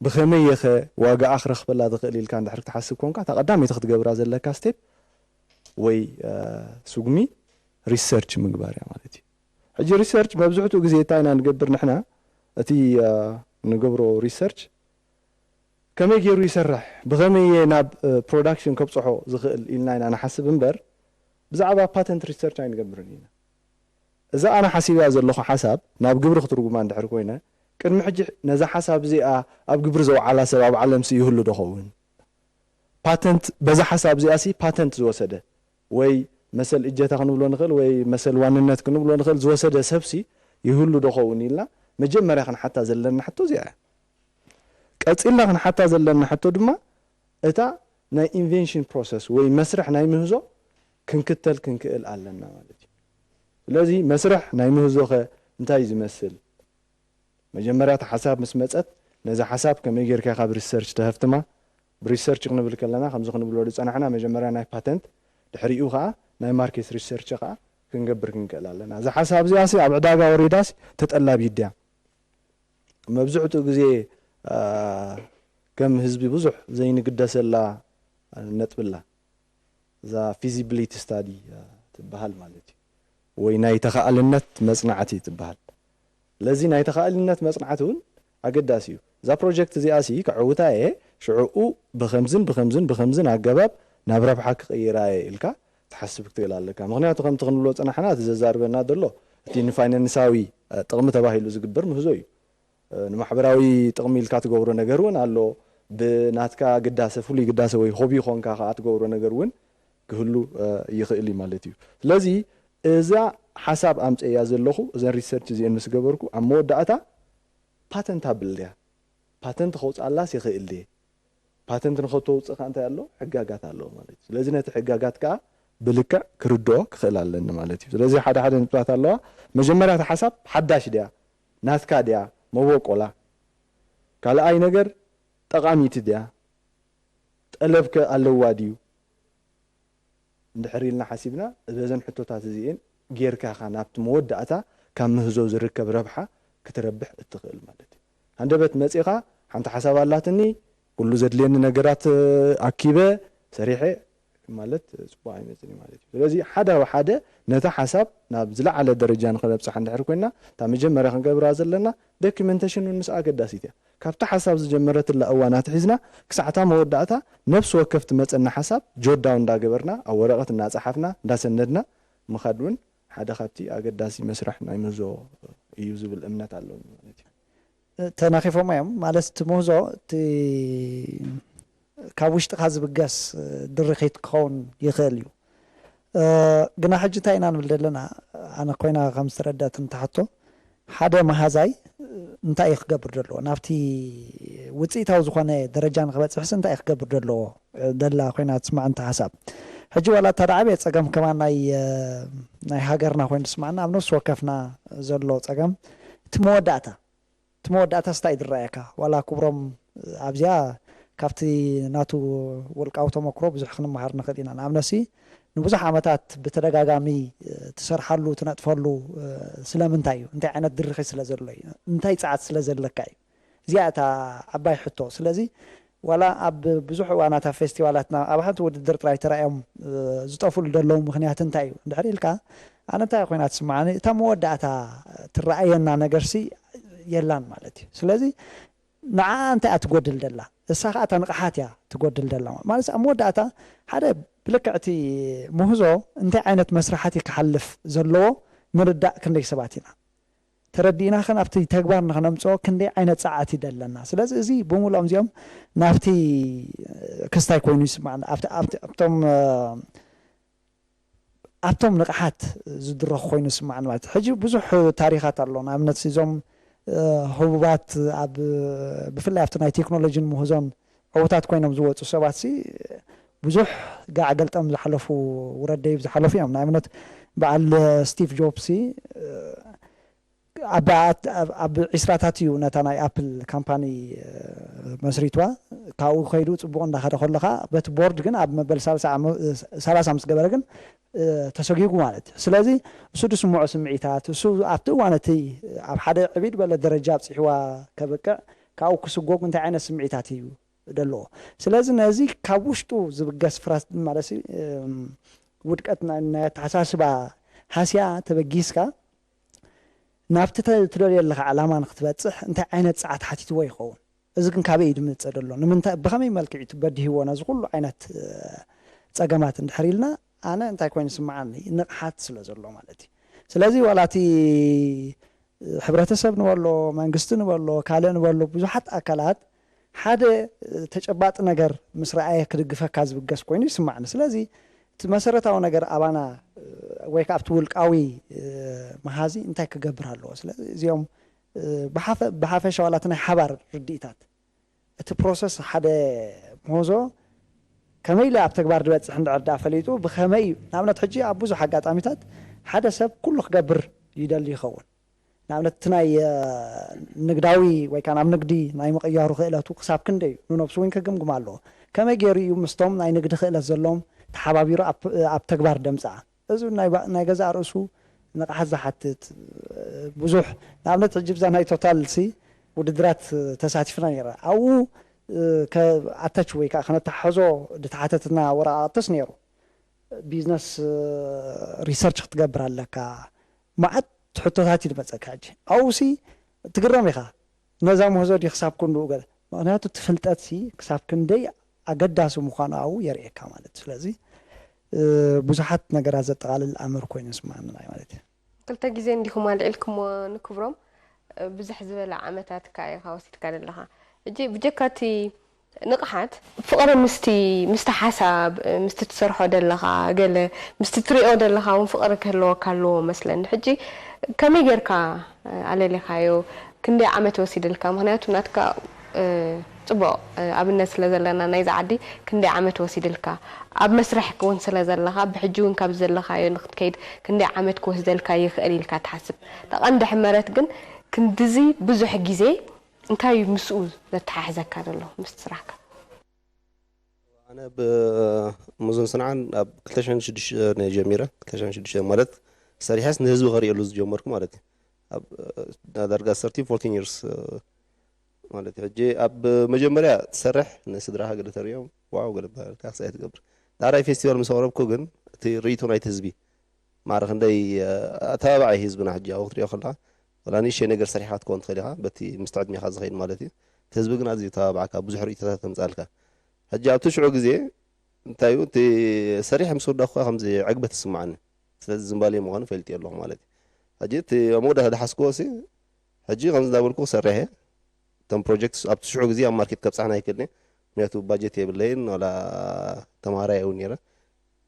ብኸመይ የኸ ዋጋኣ ክረኽበላ ዝኽእል ኢልካ እንድሕር ክትሓስብ ኮንካ እታ ቀዳመይቲ ክትገብራ ዘለካ ስቴፕ ወይ ስጉሚ ሪሰርች ምግባር እያ ማለት እዩ ሕጂ ሪሰርች መብዝሕትኡ ግዜ እንታይ ኢና ንገብር ንሕና እቲ ንገብሮ ሪሰርች ከመይ ገይሩ ይሰርሕ ብኸመይ እየ ናብ ፕሮዳክሽን ከብፅሖ ዝኽእል ኢልና ኢና ንሓስብ እምበር ብዛዕባ ፓተንት ሪሰርች ኣይንገብርን ኢና እዛ ኣነ ሓሲብያ ዘለኹ ሓሳብ ናብ ግብሪ ክትርጉማ እንድሕር ኮይነ ቅድሚ ሕጂ ነዛ ሓሳብ እዚኣ ኣብ ግብሪ ዘውዓላ ሰብ ኣብ ዓለምሲ ይህሉ ዶ ኸውን? ፓተንት፣ በዛ ሓሳብ እዚኣሲ ፓተንት ዝወሰደ ወይ መሰል እጀታ ክንብሎ ንኽእል ወይ መሰል ዋንነት ክንብሎ ንኽእል ዝወሰደ ሰብሲ ይህሉ ዶ ኸውን ኢልና መጀመርያ ክንሓታ ዘለና ሕቶ እዚኣ እያ። ቀጺልና ክንሓታ ዘለና ሕቶ ድማ እታ ናይ ኢንቨንሽን ፕሮሰስ ወይ መስርሕ ናይ ምህዞ ክንክተል ክንክእል ኣለና ማለት እዩ። ስለዚ መስርሕ ናይ ምህዞኸ እንታይ እዩ ዝመስል? መጀመርያ እታ ሓሳብ ምስ መጸት ነዛ ሓሳብ ከመይ ጌርካ ኢኻ ብሪሰርች ተሀፍትማ? ብሪሰርች ክንብል ከለና ከምዚ ክንብሎ ዝጸናሕና መጀመርያ ናይ ፓተንት ድሕሪኡ ከኣ ናይ ማርኬት ሪሰርች ከኣ ክንገብር ክንክእል ኣለና። እዛ ሓሳብ እዚኣሲ ኣብ ዕዳጋ ወሪዳሲ ተጠላቢት ድያ? መብዝሕትኡ ግዜ ከም ህዝቢ ብዙሕ ዘይንግደሰላ ነጥብላ እዛ ፊዚቢሊቲ ስታዲ ትበሃል ማለት እዩ፣ ወይ ናይ ተኻእልነት መጽናዕቲ ትበሃል። ስለዚ ናይ ተኻእልነት መጽናዕቲ እውን ኣገዳሲ እዩ። እዛ ፕሮጀክት እዚኣ ሲ ከዕውታ እየ ሽዕኡ ብኸምዝን ብኸምዝን ብኸምዝን ኣገባብ ናብ ረብሓ ክቕይራ እየ ኢልካ ትሓስብ ክትብል ኣለካ። ምኽንያቱ ከምቲ ክንብሎ ጽናሕና እቲ ዘዛርበና ዘሎ እቲ ንፋይናንሳዊ ጥቕሚ ተባሂሉ ዝግበር ምህዞ እዩ። ንማሕበራዊ ጥቕሚ ኢልካ ትገብሮ ነገር እውን ኣሎ። ብናትካ ግዳሰ፣ ፍሉይ ግዳሰ ወይ ሆቢ ኾንካ ከኣ ትገብሮ ነገር እውን ክህሉ ይኽእል እዩ ማለት እዩ። ስለዚ እዛ ሓሳብ ኣምፀያ ዘለኹ እዘን ሪሰርች እዚአን ምስ ገበርኩ ኣብ መወዳእታ ፓተንት ኣብልያ ፓተንት ከውፅኣላስ ይኽእል ድየ? ፓተንት ንኸተውፅእ ከ እንታይ ኣሎ? ሕጋጋት ኣለዎ ማለት እዩ። ስለዚ ነቲ ሕጋጋት ከኣ ብልክዕ ክርድኦ ክኽእል ኣለኒ ማለት እዩ። ስለዚ ሓደ ሓደ ነጥብታት ኣለዋ። መጀመርያ እቲ ሓሳብ ሓዳሽ ድያ? ናትካ ድያ? መበቆላ? ካልኣይ ነገር ጠቓሚቲ ድያ? ጠለብከ ኣለዋ ድዩ? እንድሕር ኢልና ሓሲብና በዘን ሕቶታት እዚኤን ጌርካ ኢኻ ናብቲ መወዳእታ ካብ ምህዞ ዝርከብ ረብሓ ክትረብሕ እትኽእል ማለት እዩ። ሃንደበት መጺኻ ሓንቲ ሓሳብ ኣላትኒ፣ ኩሉ ዘድልየኒ ነገራት ኣኪበ ሰሪሐ ማለት ጽቡቕ ኣይመጽእን እዩ ማለት እዩ። ስለዚ ሓደ ብሓደ ነታ ሓሳብ ናብ ዝለዓለ ደረጃ ንኽነብጽሓ እንድሕር ኮይና እታ መጀመርያ ክንገብራ ዘለና ዶክመንቴሽን እውን ምስ ኣገዳሲት እያ። ካብቲ ሓሳብ ዝጀመረትላ እዋን ኣትሒዝና ክሳዕታ መወዳእታ ነፍሲ ወከፍ ትመጸና ሓሳብ ጆዳው እንዳገበርና ኣብ ወረቐት እናጸሓፍና እንዳሰነድና ምኻድ እውን ሓደ ካብቲ ኣገዳሲ መስርሕ ናይ ምህዞ እዩ ዝብል እምነት ኣለኒ ማለት እዩ። ተናኺፎም እዮም ማለት እቲ ምህዞ እቲ ካብ ውሽጥኻ ዝብገስ ድርኺት ክኸውን ይኽእል እዩ። ግና ሕጂ እንታይ ኢና ንብል ዘለና? ኣነ ኮይና ከም ዝተረዳት እንተሓቶ ሓደ መሃዛይ እንታይ እዩ ክገብር ዘለዎ ናብቲ ውፅኢታዊ ዝኾነ ደረጃ ንክበፅሕስ እንታይ እዩ ክገብር ዘለዎ ደላ ኮይና ትስማዕ እንተ ሓሳብ። ሕጂ ዋላ እታ ዳዕበ ፀገም ከማን ናይ ናይ ሃገርና ኮይኑ ትስማዕና ኣብ ነፍሲ ወከፍና ዘሎ ፀገም እቲ መወዳእታ እቲ መወዳእታስ እንታይ እዩ ዝረኣየካ? ዋላ ክብሮም ኣብዚኣ ካብቲ ናቱ ውልቃዊ ተመክሮ ብዙሕ ክንመሃር ንኽእል ኢና። ንኣብነትሲ ንብዙሕ ዓመታት ብተደጋጋሚ ትሰርሓሉ ትነጥፈሉ ስለምንታይ እዩ? እንታይ ዓይነት ድርኺት ስለ ዘሎ እዩ? እንታይ ጸዓት ስለ ዘለካ እዩ? እዚኣ እታ ዓባይ ሕቶ። ስለዚ ዋላ ኣብ ብዙሕ እዋናት ኣብ ፌስቲቫላትና ኣብ ሓንቲ ውድድር ጥራይ ተራእዮም ዝጠፍሉ ዘለዉ ምኽንያት እንታይ እዩ እንድሕር ኢልካ ኣነ እንታይ ኮይና ትስምዓኒ እታ መወዳእታ ትረኣየና ነገርሲ የላን ማለት እዩ። ስለዚ ንዓኣ እንታይ እያ ትጎድል ደላ? እሳ ከዓ እታ ንቕሓት እያ ትጎድል ደላ ማለት ኣብ መወዳእታ ሓደ ብልክዕ እቲ ምህዞ እንታይ ዓይነት መስራሓት እዩ ክሓልፍ ዘለዎ ንርዳእ ክንደይ ሰባት ኢና ተረዲእና ከ ናብቲ ተግባር ንክነምፅኦ ክንደይ ዓይነት ፀዓት እዩ ደለና። ስለዚ እዚ ብምሉኦም እዚኦም ናብቲ ክስታይ ኮይኑ ይስማዕ ኣብቶም ኣብቶም ንቕሓት ዝድረኹ ኮይኑ ይስማዕኒ ማለት እዩ። ሕጂ ብዙሕ ታሪኻት ኣሎ። ንኣብነት እዞም ህቡባት ኣብ ብፍላይ ኣብቲ ናይ ቴክኖሎጂን ምህዞን ዕዉታት ኮይኖም ዝወፁ ሰባት ሲ ብዙሕ ጋዕ ገልጠም ዝሓለፉ ውረደይብ ዝሓለፉ እዮም። ንኣብነት በዓል ስቲቭ ጆብስ ሲ ኣብ ዒስራታት እዩ ነታ ናይ ኣፕል ካምፓኒ መስሪትዋ። ካብኡ ከይዱ ፅቡቕ እንዳኸደ ከሎ ከዓ በቲ ቦርድ ግን ኣብ መበል ሰላሳ ምስ ገበረ ግን ተሰጊጉ ማለት እዩ። ስለዚ እሱ ዝስምዖ ስምዒታት እሱ ኣብቲ እዋን እቲ ኣብ ሓደ ዕብይ ዝበለ ደረጃ ኣብፅሕዋ ከብቅዕ ካብኡ ክስጎግ እንታይ ዓይነት ስምዒታት እዩ ዘለዎ? ስለዚ ነዚ ካብ ውሽጡ ዝብገስ ፍራስ ማለት ውድቀት ናይ ኣተሓሳስባ ሃስያ ተበጊስካ ናብቲ ትደልዮ ኣለኻ ዕላማ ንክትበፅሕ እንታይ ዓይነት ፀዓት ሓቲትዎ ይኸውን? እዚ ግን ካበይ እዩ ዝምፅእ ዘሎ? ንምንታይ ብኸመይ መልክዕ እዩ በዲህዎ ነዚ ኩሉ ዓይነት ፀገማት እንድሕር ኢልና ኣነ እንታይ ኮይኑ ስምዓኒ ንቕሓት ስለ ዘሎ ማለት እዩ። ስለዚ ዋላ እቲ ሕብረተሰብ ንበሎ፣ መንግስቲ ንበሎ፣ ካልእ ንበሎ፣ ብዙሓት ኣካላት ሓደ ተጨባጢ ነገር ምስ ረኣየ ክድግፈካ ዝብገስ ኮይኑ ይስማዕኒ። ስለዚ እቲ መሰረታዊ ነገር ኣባና ወይ ከዓ ኣብቲ ውልቃዊ መሃዚ እንታይ ክገብር ኣለዎ? ስለዚ እዚኦም ብሓፈ- ብሓፈሻ ዋላ እቲ ናይ ሓባር ርድኢታት እቲ ፕሮሰስ ሓደ ምህዞ ከመይ ኢለ ኣብ ተግባር ዝበፅሕ እንድዕር ዳ ፈሊጡ ብኸመይ እዩ? ንኣብነት ሕጂ ኣብ ብዙሕ ኣጋጣሚታት ሓደ ሰብ ኩሉ ክገብር ይደሊ ይኸውን። ንኣብነት እቲ ናይ ንግዳዊ ወይ ከዓ ናብ ንግዲ ናይ ምቕያሩ ክእለቱ ክሳብ ክንደይ እዩ ንነብሱ እውን ክግምግም ኣለዎ። ከመይ ገይሩ እዩ ምስቶም ናይ ንግዲ ክእለት ዘለዎም ተሓባቢሩ ኣብ ተግባር ደምፅኣ? እዚ ናይ ገዛእ ርእሱ ንቕሓት ዝሓትት ብዙሕ ንኣብነት ሕጂ ብዛ ናይ ቶታል ሲ ውድድራት ተሳቲፍና ነረ ኣብኡ ኣታች ወይ ከዓ ከነተሓሕዞ ዝተሓተትና ወረቃቅትስ ነይሩ። ቢዝነስ ሪሰርች ክትገብር ኣለካ። መዓት ሕቶታት እዩ ዝመፀካ ሕጂ ኣብኡ ሲ ትግረም ኢኻ። ነዛ ምህዞ ድዩ ክሳብ ክንድኡ ገለ ምክንያቱ እቲ ፍልጠት ሲ ክሳብ ክንደይ ኣገዳሲ ምዃኑ ኣብኡ የርእየካ ማለት እዩ። ስለዚ ብዙሓት ነገራት ዘጠቓልል ኣምር ኮይኑ ይስማዓኒ ማለት እዩ። ክልተ ግዜ እንዲኹም ኣልዒልኩሞ ንክብሮም ብዙሕ ዝበለ ዓመታት ከኣ ኢኻ ወሲድካ ዘለኻ። ሕጂ ብጀካ እቲ ንቕሓት ፍቕሪ ምስቲ ምስቲ ሓሳብ ምስቲ ትሰርሖ ደለኻ ገለ ምስቲ ትሪኦ ደለኻ እውን ፍቕሪ ክህልወካ ኣለዎ መስለኒ። ሕጂ ከመይ ጌርካ ኣለሊኻዮ? ክንደይ ዓመት ወሲድልካ? ምኽንያቱ ናትካ ጽቡቕ ኣብነት ስለ ዘለና ናይዛ ዓዲ ክንደይ ዓመት ወሲድልካ ኣብ መስርሕ እውን ስለ ዘለኻ ብሕጂ እውን ካብ ዘለኻዮ ንክትከይድ ክንደይ ዓመት ክወስደልካ ይኽእል ኢልካ ትሓስብ? ተቐንዲ ሕመረት ግን ክንድዚ ብዙሕ ግዜ እንታይ እዩ ምስኡ ዘተሓሕዘካ ዘሎ ምስቲ ስራሕካ? ኣነ ብሙዞን ሰንዓን ኣብ ክልተ ሽሕን ሽዱሽተን እየ ጀሚረ። ክልተ ሽሕን ሽዱሽተን ማለት ሰሪሐስ ንህዝቢ ከርእየሉ ዝጀመርኩ ማለት እዩ። ኣብ ዳርጋ thirteen fourteen years ማለት እዩ። ሕጂ ኣብ መጀመርያ ትሰርሕ ንስድራኻ ገለ ተርእዮም ዋው ገለ በሃልካ ክሳይ ትገብር። ዳራይ ፌስቲቫል ምስ ኣቕረብኩ ግን እቲ ርእይቶ ናይቲ ህዝቢ ማዕረ ክንደይ ኣተባባዒ ህዝብና ሕጂ ኣብኡ ክትሪኦ ከለኻ ወላ ንእሽተይ ነገር ሰሪሕካ ክትከውን ትኽእል ኢኻ በቲ ምስቲ ዕድሜኻ ዝኸይድ ማለት እዩ። እቲ ህዝቢ ግን ኣዝዩ ተባባዕካ ብዙሕ ርእይቶታት ከምፅኣልካ። ሕጂ ኣብቲ ሽዑ ግዜ እንታይ እዩ እቲ ሰሪሕ ምስ ወዳእኩ ከምዚ ዕግበት ይስማዓኒ። ስለዚ ዝንባሌ ምዃኑ ፈሊጠ ኣለኹ ማለት እዩ። ሕጂ እቲ ኣብ መወዳእታ ዝሓዝክዎ ሲ ሕጂ ከምዚ እንዳበልኩ ክሰርሕ እየ። እቶም ፕሮጀክት ኣብቲ ሽዑ ግዜ ኣብ ማርኬት ከብፅሐን ኣይክእልን እየ። ምክንያቱ ባጀት የብለይን ዋላ ተምሃራይ እውን ነይረ።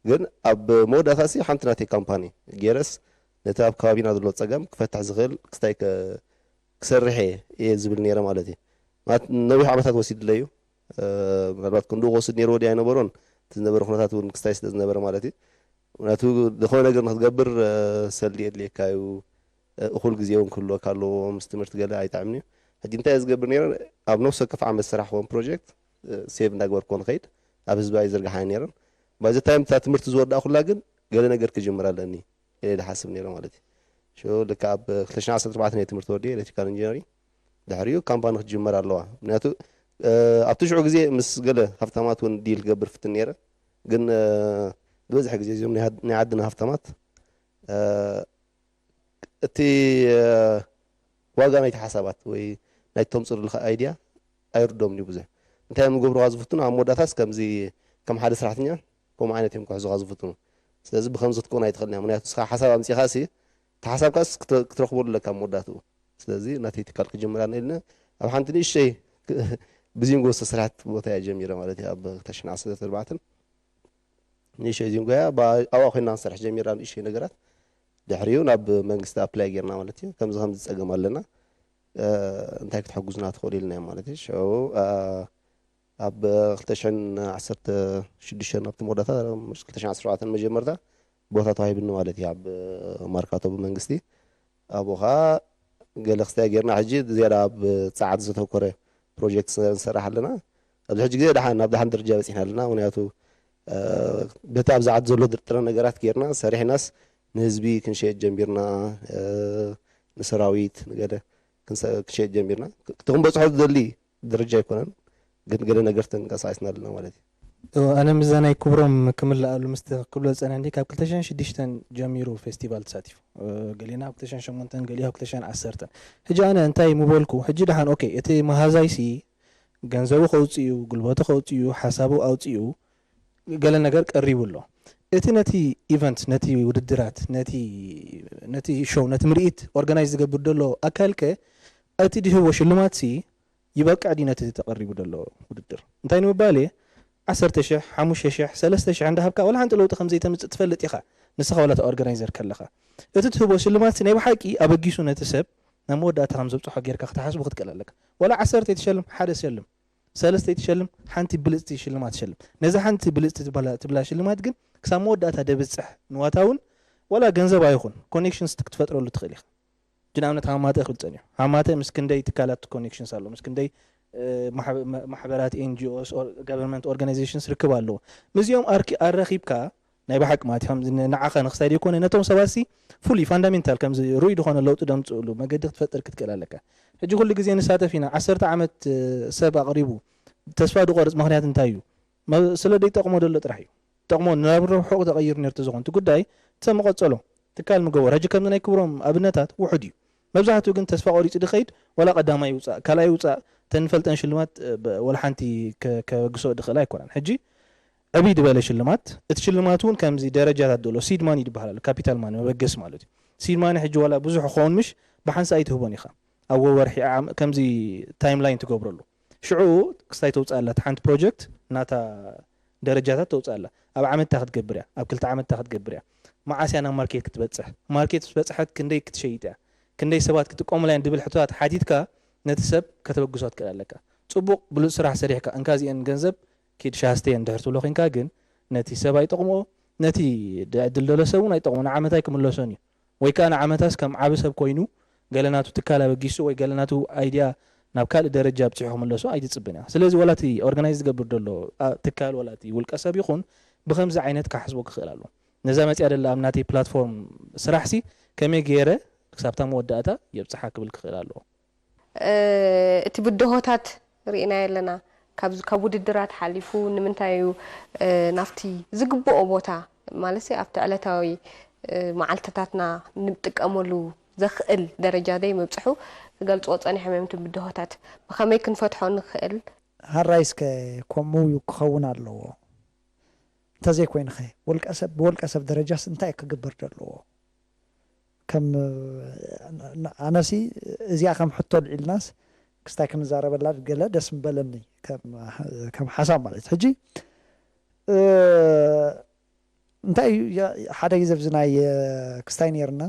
ግን ኣብ መወዳእታ ሲ ሓንቲ ናተይ ካምፓኒ ገይረስ ነቲ ኣብ ከባቢና ዘሎ ፀገም ክፈትሕ ዝኽእል ክስታይ ክሰርሕ እየ ዝብል ነይረ ማለት እዩ። ማለት ነዊሕ ዓመታት ወሲድለይ እዩ። ምናልባት ክንድኡ ክወስድ ነይርዎ ድዩ ኣይነበሮን እቲ ዝነበረ ኩነታት እውን ክስታይ ስለ ዝነበረ ማለት እዩ። ምክንያቱ ዝኾነ ነገር ንክትገብር ሰልዲ የድልየካ እዩ። እኹል ግዜ እውን ክህልወካ ኣለዎ። ምስ ትምህርቲ ገለ ኣይጠዕምን እዩ። ሕጂ እንታይ እየ ዝገብር ነይረ? ኣብ ነፍሲ ወከፍ ዓመት ዝሰራሕክዎም ፕሮጀክት ሴቭ እንዳግበርክዎ ንኸይድ ኣብ ህዝቢ ኣይዝርግሓ ነይረን። ባይ ዘ ታይም እታ ትምህርቲ ዝወዳእኩላ ግን ገለ ነገር ክጅምር ኣለኒ ኢለ ዝሓስብ ነይረ ማለት እዩ። ሽዑ ልክዕ ኣብ ክልተ ሽሕን ዓሰርተ ኣርባዕተን እየ ትምህርቲ ወዲኤ ኤሌክትሪካል ኢንጂነሪንግ። ድሕሪኡ ካምፓኒ ክትጅመር ኣለዋ። ምክንያቱ ኣብቲ ሽዑ ግዜ ምስ ገለ ሃፍታማት እውን ዲል ክገብር ፍትን ነይረ። ግን ዝበዝሕ ግዜ እዚኦም ናይ ዓድና ሃፍታማት እቲ ዋጋ ናይቲ ሓሳባት ወይ ናይቲ ተምፅእ ዘለካ ኣይድያ ኣይርዶምን እዩ ብዙሕ። እንታይ እዮም ዝገብሩኻ ዝፍትኑ ኣብ መወዳእታስ ከምዚ ከም ሓደ ሰራሕተኛ ከምኡ ዓይነት እዮም ክሕዙኻ ዝፍትኑ። ስለዚ ብከምዚ ክትከውን ኣይትኽእልን እያ። ምክንያቱ ንስኻ ሓሳብ ኣምፂእኻ ሲ እቲ ሓሳብካስ ክትረኽበሉ ኣለካ ኣብ መወዳእትኡ። ስለዚ ናተይ ትካል ክጅምር ኣነ ኢልና ኣብ ሓንቲ ንእሽተይ ብዚንጎ ዝተሰርሐት ቦታ እያ ጀሚረ ማለት እዩ ኣብ ክልተ ሽሕን ዓሰርተ ኣርባዕተን ንእሽተይ ዚንጎ እያ ኣብኣ ኮይና ክንሰርሕ ጀሚርና ንእሽተይ ነገራት ድሕሪኡ ናብ መንግስቲ ኣፕላይ ጌርና ማለት እዩ ከምዚ ከምዚ ፀገም ኣለና እንታይ ክትሕጉዝና ትኽእሉ ኢልናዮም ማለት እዩ ሽዑ ኣብ ክልተ ሽሕን ዓሰርተ ሽዱሽተን ኣብቲ መወዳእታ ክልተ ሽሕን ዓሰርተ ሸውዓተን መጀመርታ ቦታ ተዋሂብኒ ማለት እዩ ኣብ ማርካቶ ብመንግስቲ ኣብኡ ከዓ ገለ ክስታይ ጌርና ሕጂ ዝያዳ ኣብ ፀዓት ዘተኮረ ፕሮጀክት ንሰርሕ ኣለና ኣብዚ ሕጂ ግዜ ደሓን ናብ ደሓን ደረጃ በፂሕና ኣለና ምክንያቱ በቲ ኣብ ዝዓት ዘሎ ጥረ ነገራት ጌርና ሰሪሕናስ ንህዝቢ ክንሸየጥ ጀሚርና ንሰራዊት ንገለ ክንሸየጥ ጀሚርና እቲ ክንበፅሖ ዝደሊ ደረጃ ኣይኮነን ግን ገለ ነገር ተንቀሳቂስና ኣለና ማለት እዩ ኣነ ምዛ ናይ ክብሮም ክምልኣሉ ምስ ክብሎ ዝፀንሐ እንዲ ካብ ክልተ ሽሕን ሽዱሽተን ጀሚሩ ፌስቲቫል ተሳቲፉ ገሊና ኣብ ክልተ ሽሕን ሸሞንተን ገሊኡ ኣብ ክልተ ሽሕን ዓሰርተን ሕጂ ኣነ እንታይ ምበልኩ ሕጂ ደሓን ኦኬ እቲ መሃዛይሲ ገንዘቡ ከውፅኡ ጉልበቱ ከውፅኡ ሓሳቡ ኣውፅኡ ገለ ነገር ቀሪቡ ኣሎ እቲ ነቲ ኢቨንት፣ ነቲ ውድድራት፣ ነቲ ነቲ ሾው፣ ነቲ ምርኢት ኦርጋናይዝ ዝገብር ዘሎ ኣካልከ እቲ ድህቦ ሽልማት ሲ ይበቅዕ ድዩ ነቲ ተቐሪቡ ዘሎ ውድድር? እንታይ ንምባል እየ፣ ዓሰርተ ሽሕ፣ ሓሙሽተ ሽሕ፣ ሰለስተ ሽሕ እንዳሃብካ ወላ ሓንቲ ለውጢ ከም ዘይተምጽእ ትፈልጥ ኢኻ፣ ንስኻ ወላ እቲ ኦርጋናይዘር ከለኻ። እቲ ትህቦ ሽልማት ሲ ናይ ብሓቂ ኣበጊሱ ነቲ ሰብ ናብ መወዳእታ ከም ዘብጽሖ ጌርካ ክትሓስቡ ክትክእል ኣለካ። ወላ ዓሰርተ ኣይትሸልም፣ ሓደ ሸልም፣ ሰለስተ ኣይትሸልም፣ ሓንቲ ብልጽቲ ሽልማት ትሸልም። ነዛ ሓንቲ ብልጽቲ ትበላ ትብላ ሽልማት ግን ክሳብ መወዳእታ ደብጽሕ ንዋታ እውን ወላ ገንዘብ ኣይኹን ኮኔክሽንስ ክትፈጥረሉ ትኽእል ኢኻ። ግን ኣብነት ሃማተ ክብል ጸኒሑ። ሃማተ ምስ ክንደይ ትካላት ኮኔክሽንስ ኣሎ፣ ምስ ክንደይ ማሕበራት፣ ኤንጂኦስ፣ ጋቨርንመንት ኦርጋናይዜሽንስ ርክብ ኣለዎ። ምስዚኦም ኣረኺብካ ናይ ብሓቂ ማለት ከም ንዓኻ ንክሳይ ዘይኮነ ነቶም ሰባት ሲ ፉሊ ፋንዳሜንታል ከምዚ ርኡይ ዝኾነ ለውጢ ደምፅእሉ መገዲ ክትፈጥር ክትክእል ኣለካ። ሕጂ ኩሉ ግዜ ንሳተፍ ኢና። ዓሰርተ ዓመት ሰብ ኣቕሪቡ ተስፋ ዝቆርፅ ምክንያት እንታይ እዩ? ስለ ዘይጠቕሞ ዘሎ ጥራሕ እዩ። ጠቕሞ ናብ ርሑቕ ተቐይሩ ነርቱ ዝኾን እቲ ጉዳይ ሰብ መቐጸሎ ትካል ምገበር። ሕጂ ከምዚ ናይ ክብሮም ኣብነታት ውሑድ እዩ። መብዛሕትኡ ግን ተስፋ ቆሪጹ ድኸይድ፣ ወላ ቀዳማይ ይውጻእ፣ ካልኣይ ይውጻእ፣ ተንፈልጠን ሽልማት ወላ ሓንቲ ከበግሶ ድኽእል ኣይኮነን። ሕጂ ዕብይ ዝበለ ሽልማት፣ እቲ ሽልማት እውን ከምዚ ደረጃታት ደሎ ሲድ ማኒ ይበሃል ኣሎ፣ ካፒታል ማኒ መበገሲ ማለት እዩ። ሲድ ማኒ ሕጂ ወላ ብዙሕ ክኸውን ምሽ ብሓንሳ ኣይትህቦን ኢኻ። ኣብ ወርሒ ከምዚ ታይም ላይን ትገብረሉ። ሽዑ ክስታይ ተውፅኣላ፣ እቲ ሓንቲ ፕሮጀክት ናታ ደረጃታት ተውፅኣላ። ኣብ ዓመት እንታይ ክትገብር እያ? ኣብ ክልተ ዓመት እንታይ ክትገብር እያ? መዓስ እያ ናብ ማርኬት ክትበፅሕ? ማርኬት ምስ በፅሐት ክንደይ ክትሸይጥ እያ? ክንደይ ሰባት ክጥቀሙላ እዮም? ድብል ሕቶታት ሓቲትካ ነቲ ሰብ ከተበግሶ ትክእል ኣለካ። ፅቡቕ ብሉፅ ስራሕ ሰሪሕካ እንካ እዚአን ገንዘብ ኪድ ሻሃስተየን ድሕር ትብሎ ኮንካ ግን ነቲ ሰብ ኣይጠቕምኦ፣ ነቲ ዕድል ደሎ ሰብ እውን ኣይጠቕሞ፣ ንዓመት ኣይክምለሶን እዩ። ወይ ከዓ ንዓመታስ ከም ዓቢ ሰብ ኮይኑ ገለ ናቱ ትካል ኣበጊሱ ወይ ገለ ናቱ ኣይድያ ናብ ካልእ ደረጃ ኣብፂሑ ክምለሶ ኣይትፅብን እያ። ስለዚ ወላ እቲ ኦርጋናይዝ ዝገብር ዘሎ ትካል ወላ እቲ ውልቀ ሰብ ይኹን ብከምዚ ዓይነት ክሓስቦ ክኽእል ኣለዎ። ነዛ መፅያ ደላ ኣብ ናተይ ፕላትፎርም ስራሕ ሲ ከመይ ገይረ ክሳብታ መወዳእታ የብፅሓ ክብል ክኽእል ኣለዎ። እቲ ብድሆታት ርኢናዮ ኣለና። ካብ ውድድራት ሓሊፉ ንምንታይ እዩ ናብቲ ዝግብኦ ቦታ ማለት ኣብቲ ዕለታዊ መዓልትታትና ንጥቀመሉ ዘኽእል ደረጃ ደይ ምብፅሑ ክገልፅዎ ፀኒሖም እዮም። እቲ ብድሆታት ብኸመይ ክንፈትሖ ንኽእል? ሃራይ እስከ ከምኡ እዩ ክኸውን ኣለዎ። እንተዘይኮይንኸ ውልቀ ሰብ ብውልቀ ሰብ ደረጃስ እንታይ ክግበር ዘለዎ? ከም ኣነሲ እዚኣ ከም ሕቶ ልዒልናስ ክስታይ ክንዛረበላ ገለ ደስ ምበለኒ ከም ሓሳብ ማለት ሕጂ እንታይ ሓደ ግዜ ብዚ ናይ ክስታይ ነርና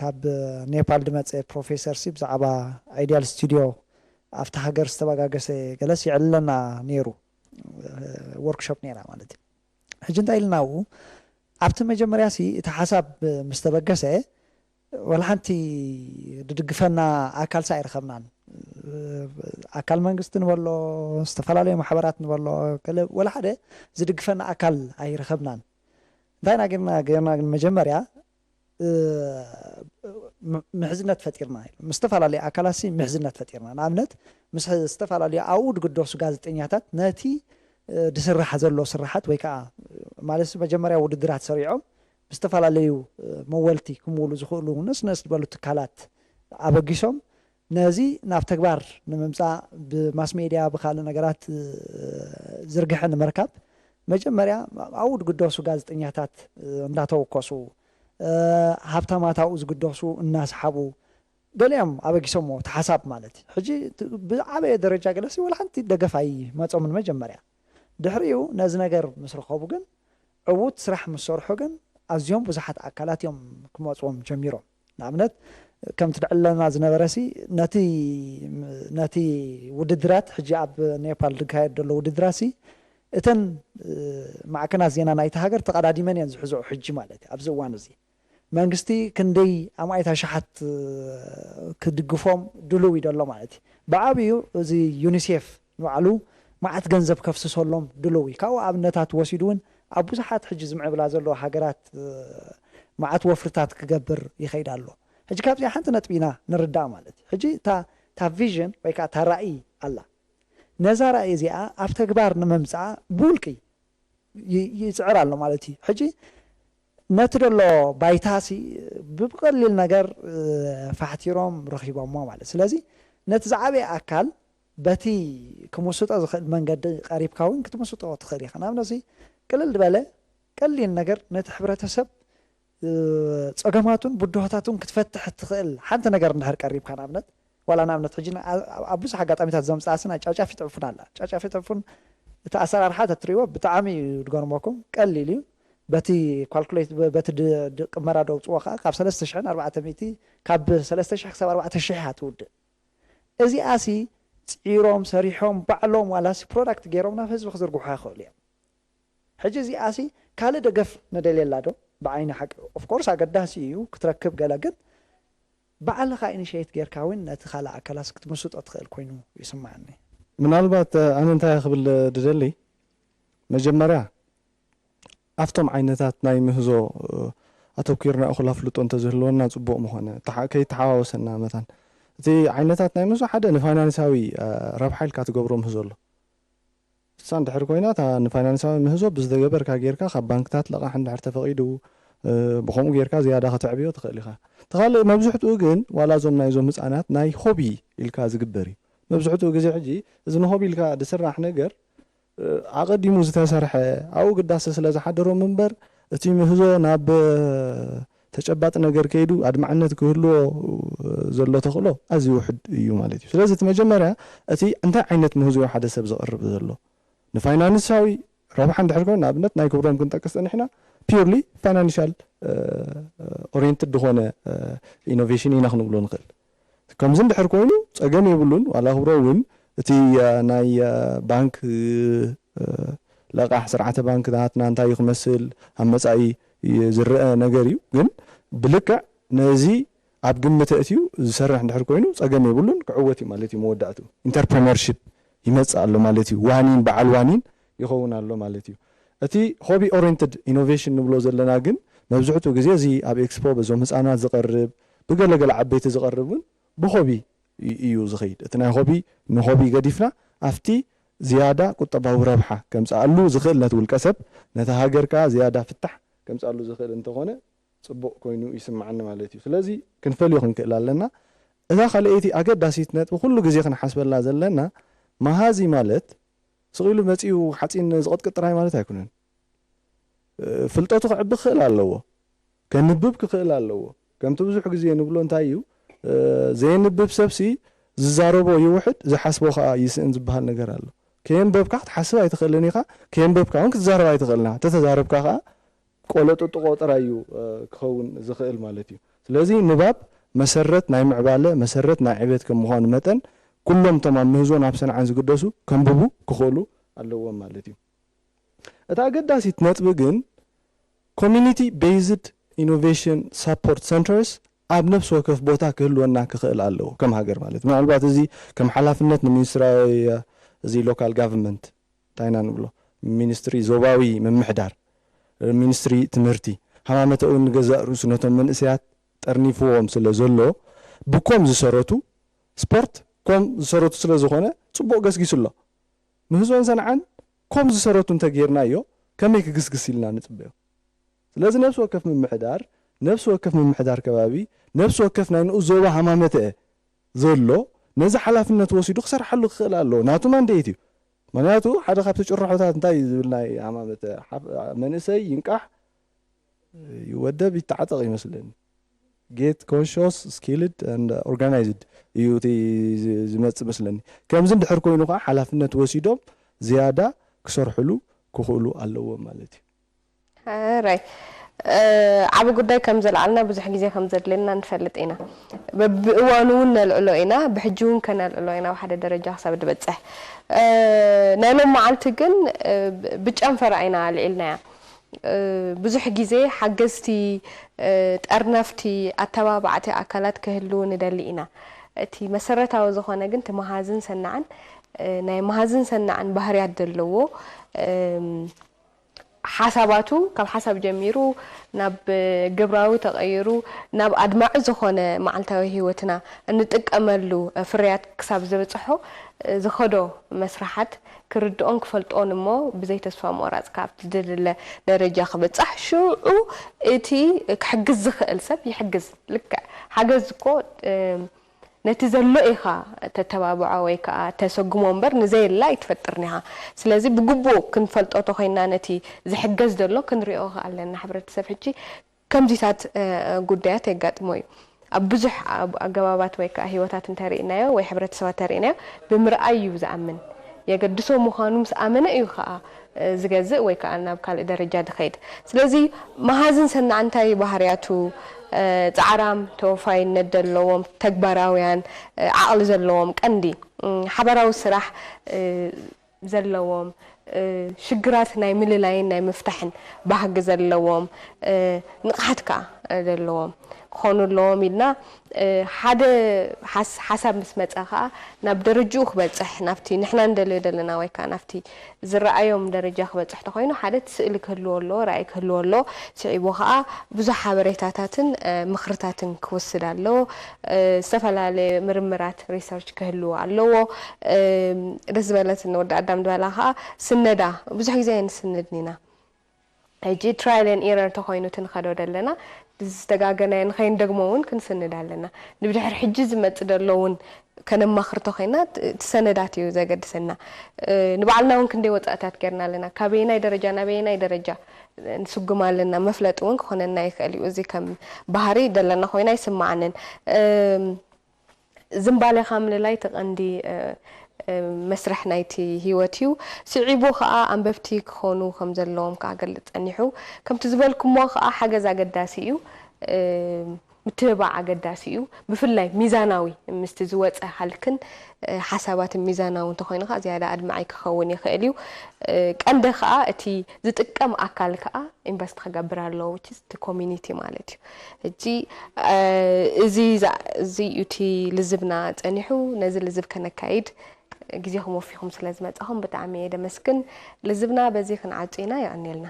ካብ ኔፓል ድመፀ ፕሮፌሰር ሲ ብዛዕባ ኣይዲያል ስቱዲዮ ኣብቲ ሃገር ዝተበጋገሰ ገለስ ይዕልለና ነይሩ ወርክሾፕ ነይራ ማለት እዩ ሕጂ እንታይ ኢልና ኣብኡ ኣብቲ መጀመርያ ሲ እቲ ሓሳብ ምስ ተበገሰ ወላ ሓንቲ ዝድግፈና ኣካል ሲ ኣይረኸብናን። ኣካል መንግስቲ ንበሎ፣ ዝተፈላለዩ ማሕበራት ንበሎ፣ ገለ ወላ ሓደ ዝድግፈና ኣካል ኣይረኸብናን። እንታይ ኢና ጌርና? ጌርና ግን መጀመርያ ምሕዝነት ፈጢርና ምስ ዝተፈላለዩ ኣካላት ምሕዝነት ፈጢርና ንኣብነት ምስ ዝተፈላለዩ ኣብኡ ዝግደሱ ጋዜጠኛታት ነቲ ዝስራሕ ዘሎ ስራሓት ወይ ከዓ ማለት መጀመርያ ውድድራት ሰሪዖም ብዝተፈላለዩ መወልቲ ክምውሉ ዝኽእሉ ነስነስ ዝበሉ ትካላት ኣበጊሶም ነዚ ናብ ተግባር ንምምፃእ ብማስ ሜድያ ብካልእ ነገራት ዝርግሐ ንምርካብ መጀመርያ ኣብኡ ዝግደሱ ጋዜጠኛታት እንዳተወከሱ ሃብታማት ኣብኡ ዝግደሱ እናስሓቡ ገሊኦም ኣበጊሶምዎ እቲ ሓሳብ ማለት እዩ። ሕጂ ብዓበየ ደረጃ ገለሲ ወላ ሓንቲ ደገፍ ኣይመፆምን መጀመርያ። ድሕሪኡ ነዚ ነገር ምስ ረኸቡ ግን ዕዉት ስራሕ ምስ ሰርሑ ግን ኣዝዮም ብዙሓት ኣካላት እዮም ክመፅዎም ጀሚሮም። ንኣብነት ከምቲ ድዕለና ዝነበረ ሲ ነቲ ነቲ ውድድራት ሕጂ ኣብ ኔፓል ዝካየድ ዘሎ ውድድራት ሲ እተን ማዕከናት ዜና ናይቲ ሃገር ተቐዳዲመን እየን ዝሕዝኦ ሕጂ ማለት እዩ ኣብዚ እዋን እዚ መንግስቲ ክንደይ ኣማኢት ኣሽሓት ክድግፎም ድልው እዩ ዘሎ ማለት እዩ። ብዓብዩ እዚ ዩኒሴፍ ንባዕሉ መዓት ገንዘብ ከፍስሰሎም ድልው እዩ። ካብኡ ኣብነታት ወሲዱ እውን ኣብ ብዙሓት ሕጂ ዝምዕብላ ዘለዎ ሃገራት መዓት ወፍርታት ክገብር ይኸይድ ኣሎ። ሕጂ ካብዚኣ ሓንቲ ነጥቢ ኢና ንርዳእ ማለት እዩ። ሕጂ እታ ቪዥን ወይ ከዓ እታ ራእይ ኣላ። ነዛ ራእይ እዚኣ ኣብ ተግባር ንምምፃኣ ብውልቂ ይፅዕር ኣሎ ማለት እዩ። ሕጂ ነቲ ደሎ ባይታሲ ብቀሊል ነገር ፋሕቲሮም ረኺቦሞ ማለት ስለዚ ነቲ ዝዓበየ ኣካል በቲ ክምስጦ ዝኽእል መንገዲ ቀሪብካ እውን ክትምስጦ ትኽእል ኢኻ። ንኣብነት ቅልል ዝበለ ቀሊል ነገር ነቲ ሕብረተሰብ ጸገማቱን ብድሆታቱን ክትፈትሕ እትኽእል ሓንቲ ነገር እንድሕር ቀሪብካ፣ ንኣብነት ዋላ ንኣብነት ሕጂ ኣብ ብዙሕ ኣጋጣሚታት ዘምፅኣ ስና ጫጫፊ ጥዕፉን ኣላ። ጫጫፊ ጥዕፉን እቲ ኣሰራርሓ ተትሪእዎ ብጣዕሚ እዩ ድገርመኩም፣ ቀሊል እዩ። በቲ ካልኩሌት በቲ ቅመራ ደውፅዎ ከዓ ካብ ሰለስተ ሽሕን ኣርባዕተ ሚእቲ ካብ ሰለስተ ሽሕ ክሳብ ኣርባዕተ ሽሕ እያ ትውድእ። እዚኣሲ ፅዒሮም ሰሪሖም ባዕሎም ዋላሲ ፕሮዳክት ገይሮም ናብ ህዝቢ ክዝርግሖ ይኽእሉ እዮም። ሕጂ እዚኣሲ ካልእ ደገፍ ንደልየላ ዶ? ብዓይኒ ሓቂ ኦፍኮርስ ኣገዳሲ እዩ ክትረክብ ገለ፣ ግን ባዕልኻ ኢኒሽየት ጌርካ እውን ነቲ ካልእ ኣካላስ ክትምስጦ ትኽእል ኮይኑ ይስማዓኒ። ምናልባት ኣነ እንታይ ክብል ድደሊ፣ መጀመርያ ኣብቶም ዓይነታት ናይ ምህዞ ኣተኪርና እኹል ኣፍልጦ እንተዝህልወና ፅቡቕ ምኾነ፣ ከይተሓዋወሰና መታን። እቲ ዓይነታት ናይ ምህዞ ሓደ ንፋይናንሳዊ ረብሓ ኢልካ ትገብሮ ምህዞ ኣሎ። ንሳ እንድሕር ኮይና እታ ንፋይናንሳዊ ምህዞ ብዝተገበርካ ጌርካ ካብ ባንክታት ለቓሕ እንድሕር ተፈቒዱ ብኸምኡ ጌርካ ዝያዳ ከተዕብዮ ትኽእል ኢኻ። እቲ ካልእ መብዝሕትኡ ግን ዋላ እዞም ናይዞም ህፃናት ናይ ሆቢ ኢልካ ዝግበር እዩ። መብዝሕትኡ ግዜ ሕጂ እዚ ንሆቢ ኢልካ ዝስራሕ ነገር ኣቐዲሙ ዝተሰርሐ ኣብኡ ግዳሰ ስለ ዝሓደሮም እምበር እቲ ምህዞ ናብ ተጨባጢ ነገር ከይዱ ኣድማዕነት ክህልዎ ዘሎ ተኽእሎ ኣዝዩ ውሕድ እዩ ማለት እዩ። ስለዚ እቲ መጀመርያ እቲ እንታይ ዓይነት ምህዞ እዩ ሓደ ሰብ ዘቕርብ ዘሎ ንፋይናንሳዊ ረብሓ እንድሕር ኮይኑ ንኣብነት ናይ ክብሮም ክንጠቅስ ጸኒሕና ፒርሊ ፋይናንሻል ኦሪየንትድ ዝኾነ ኢኖቬሽን ኢና ክንብሎ ንኽእል። ከምዚ እንድሕር ኮይኑ ጸገም የብሉን። ዋላ ክብሮ እውን እቲ ናይ ባንክ ለቓሕ ስርዓተ ባንክታትና እንታይ እዩ ክመስል ኣብ መጻኢ ዝረአ ነገር እዩ። ግን ብልክዕ ነዚ ኣብ ግምት ኣእትዩ ዝሰርሕ እንድሕር ኮይኑ ጸገም የብሉን፣ ክዕወት እዩ ማለት እዩ። መወዳእትኡ ኢንተርፕረነርሺፕ ይመጽእ ኣሎ ማለት እዩ። ዋኒን በዓል ዋኒን ይኸውን ኣሎ ማለት እዩ። እቲ ሆቢ ኦሪየንትድ ኢኖቬሽን ንብሎ ዘለና ግን መብዝሕትኡ ግዜ እዚ ኣብ ኤክስፖ በዞም ህፃናት ዝቐርብ ብገለገለ ዓበይቲ ዝቐርብ እውን ብሆቢ እዩ ዝኸይድ። እቲ ናይ ሆቢ ንሆቢ ገዲፍና ኣብቲ ዝያዳ ቁጠባዊ ረብሓ ከምፅኣሉ ዝኽእል ነቲ ውልቀ ሰብ ነቲ ሃገር ከዓ ዝያዳ ፍታሕ ከምፅኣሉ ዝኽእል እንተኾነ ፅቡቕ ኮይኑ ይስምዓኒ ማለት እዩ። ስለዚ ክንፈልዮ ክንክእል ኣለና። እዛ ካልኣይቲ ኣገዳሲት ነጥቢ ኩሉ ግዜ ክንሓስበላ ዘለና መሃዚ ማለት ስቕ ኢሉ መፂኡ ሓፂን ዝቐጥቅጥ ጥራይ ማለት ኣይኮነን። ፍልጠቱ ክዕቢ ክኽእል ኣለዎ፣ ከንብብ ክኽእል ኣለዎ። ከምቲ ብዙሕ ግዜ ንብሎ እንታይ እዩ፣ ዘየንብብ ሰብሲ ዝዛረቦ ይውሕድ ዝሓስቦ ከዓ ይስእን ዝበሃል ነገር ኣሎ። ከየንበብካ ክትሓስብ ኣይትኽእልን ኢኻ፣ ከየንበብካ እውን ክትዛረብ ኣይትኽእልን ኢኻ። እንተተዛረብካ ከዓ ቆለጥጥቆ ጥራይ እዩ ክኸውን ዝኽእል ማለት እዩ። ስለዚ ንባብ መሰረት ናይ ምዕባለ መሰረት ናይ ዕቤት ከም ምዃኑ መጠን ኩሎም እቶም ኣብ ምህዞን ኣብ ሰንዓን ዝግደሱ ከንብቡ ክኽእሉ ኣለዎም ማለት እዩ። እታ ኣገዳሲት ነጥቢ ግን ኮሚኒቲ ቤይዝድ ኢኖቬሽን ሳፖርት ሰንተርስ ኣብ ነፍሲ ወከፍ ቦታ ክህልወና ክኽእል ኣለዎ ከም ሃገር ማለት ምናልባት እዚ ከም ሓላፍነት ንሚኒስትሪ እዚ ሎካል ጋቨርንመንት እንታይ ኢና ንብሎ ሚኒስትሪ ዞባዊ ምምሕዳር ሚኒስትሪ ትምህርቲ ሃማመተኡ ንገዛእ ርእሱ ነቶም መንእሰያት ጠርኒፍዎም ስለ ዘሎ ብኮም ዝሰረቱ ስፖርት ኮም ዝሰረቱ ስለ ዝኾነ ፅቡቕ ገስጊሱ ኣሎ። ምህዞን ሰንዓን ኮም ዝሰረቱ እንተጌርናዮ ከመይ ክግስግስ ኢልና ንፅበዮ? ስለዚ ነብሲ ወከፍ ምምሕዳር ነብሲ ወከፍ ምምሕዳር ከባቢ ነብሲ ወከፍ ናይ ንኡስ ዞባ ሃማመተ ዘሎ ነዚ ሓላፍነት ወሲዱ ክሰርሓሉ ክኽእል ኣለዎ። ናቱ ማንዴት እዩ። ምክንያቱ ሓደ ካብቲ ጭርሖታት እንታይ እዩ ዝብል ናይ ሃማመተ ሓፍ- መንእሰይ ይንቃሕ ይወደብ ይተዓጠቕ ይመስለኒ። Get conscious, skilled and organized እዩ እቲ ዝ- ዝመጽእ መስለኒ። ከምዚ እንድሕር ኮይኑ ከዓ ሓላፍነት ወሲዶም ዝያዳ ክሰርሕሉ ክኽእሉ ኣለዎም ማለት እዩ። ሕራይ ዓብ ጉዳይ ከም ዘልዓልና ብዙሕ ግዜ ከም ዘድልየና ንፈልጥ ኢና። በብእዋኑ እውን ነልዕሎ ኢና፣ ብሕጂ እውን ከነልዕሎ ኢና ኣብ ሓደ ደረጃ ክሳብ ንበፅሕ። ናይ ሎም መዓልቲ ግን ብጨንፈራ ኢና ኣልዒልናያ። ብዙሕ ግዜ ሓገዝቲ፣ ጠርነፍቲ፣ ኣተባባዕቲ ኣካላት ክህልዉ ንደሊ ኢና። እቲ መሰረታዊ ዝኾነ ግን እቲ መሃዝን ሰናዕን ናይ መሃዝን ሰናዕን ባህርያት ዘለዎ ሓሳባቱ ካብ ሓሳብ ጀሚሩ ናብ ግብራዊ ተቐይሩ ናብ ኣድማዒ ዝኾነ መዓልታዊ ህይወትና እንጥቀመሉ ፍርያት ክሳብ ዘብፅሖ ዝኸዶ መስርሓት ክርድኦን ክፈልጦን እሞ ብዘይ ተስፋ ምቑራፅ ካብቲ ዝድለ ደረጃ ክበፃሕ ሽዑ እቲ ክሕግዝ ዝኽእል ሰብ ይሕግዝ። ልክዕ ሓገዝ እኮ ነቲ ዘሎ ኢኻ ተተባብዖ ወይ ከዓ ተሰጉሞ እምበር ንዘየላ ኣይትፈጥርን ኢኻ። ስለዚ ብግቡእ ክንፈልጦ ተኾይንና ነቲ ዝሕገዝ ዘሎ ክንሪኦ ከ ኣለና። ሕብረተሰብ ሕጂ ከምዚታት ጉዳያት የጋጥሞ እዩ። ኣብ ብዙሕ ኣገባባት ወይ ከዓ ህይወታት እንተርኢናዮ ወይ ሕብረተሰባት ተርኢናዮ ብምርኣይ እዩ ዝኣምን። የገድሶ ምዃኑ ምስ ኣመነ እዩ ከዓ ዝገዝእ ወይ ከዓ ናብ ካልእ ደረጃ ዝኸይድ። ስለዚ መሃዝን ሰናዕ እንታይ ባህርያቱ? ፃዕራም፣ ተወፋይነት ዘለዎም፣ ተግባራውያን፣ ዓቕሊ ዘለዎም፣ ቀንዲ ሓበራዊ ስራሕ ዘለዎም፣ ሽግራት ናይ ምልላይን ናይ ምፍታሕን ባህጊ ዘለዎም፣ ንቕሓት ከዓ ዘለዎም ክኾኑ ኣለዎም ኢልና ሓደ ሓሳብ ምስ መፀ ከዓ ናብ ደረጅኡ ክበፅሕ ናብቲ ንሕና እንደልዮ ዘለና ወይ ከዓ ናብቲ ዝረኣዮም ደረጃ ክበፅሕ ተኮይኑ ሓደ እቲ ስእሊ ክህልዎ ኣለዎ፣ ራእይ ክህልዎ ኣለዎ። ስዒቡ ከዓ ብዙሕ ሓበሬታታትን ምክርታትን ክወስድ ኣለዎ። ዝተፈላለየ ምርምራት ሪሰርች ክህልዎ ኣለዎ። ደስ ዝበለትኒ ወዲ ኣዳም ዝበላ ከዓ ስነዳ ብዙሕ ግዜ ኣይንስንድን ኢና። ሕጂ trial and error ተኾይኑ እቲ ንኸዶ ዘለና ዝተጋገናዮ ንኸይንደግሞ እውን ክንስንድ ኣለና። ንብድሕር ሕጂ ዝመጽእ ዘሎ እውን ከነማኽር ተኾይና እቲ ሰነዳት እዩ ዘገድሰና። ንባዕልና እውን ክንደይ ወጻእታት ገርና ኣለና። ካበየናይ ደረጃ ናበየናይ ደረጃ ንስጉም ኣለና መፍለጢ እውን ክኾነና ይኽእል እዩ። እዚ ከም ባህሪ ዘለና ኮይና ኣይስማዓንን። ዝንባሌኻ ምልላይ እቲ ቀንዲ መስርሕ ናይቲ ህይወት እዩ። ስዒቡ ኸኣ ኣንበብቲ ክኾኑ ከም ዘለዎም ከኣ ገልጽ ጸኒሑ። ከምቲ ዝበልኩሞ ኸኣ ሓገዝ ኣገዳሲ እዩ። ምትብባዕ ኣገዳሲ እዩ። ብፍላይ ሚዛናዊ ምስቲ ዝወጸ ሃልክን ሓሳባትን ሚዛናዊ እንተኾይኑ ኸኣ ዝያዳ ኣድማዒ ክኸውን ይኽእል እዩ። ቀንዲ ኸኣ እቲ ዝጥቀም ኣካል ከኣ ኢንቨስት ክገብር ኣለዎ፣ which is እቲ ኮሚኒቲ ማለት እዩ። ሕጂ እዚ እዚ እዩ እቲ ልዝብና ጸኒሑ። ነዚ ልዝብ ከነካይድ ግዜኹም ወፊኹም ስለ ዝመጻኹም ብጣዕሚ እየ ደመስግን። ልዝብና በዚ ክንዓጹ ኢና። የቐንየልና።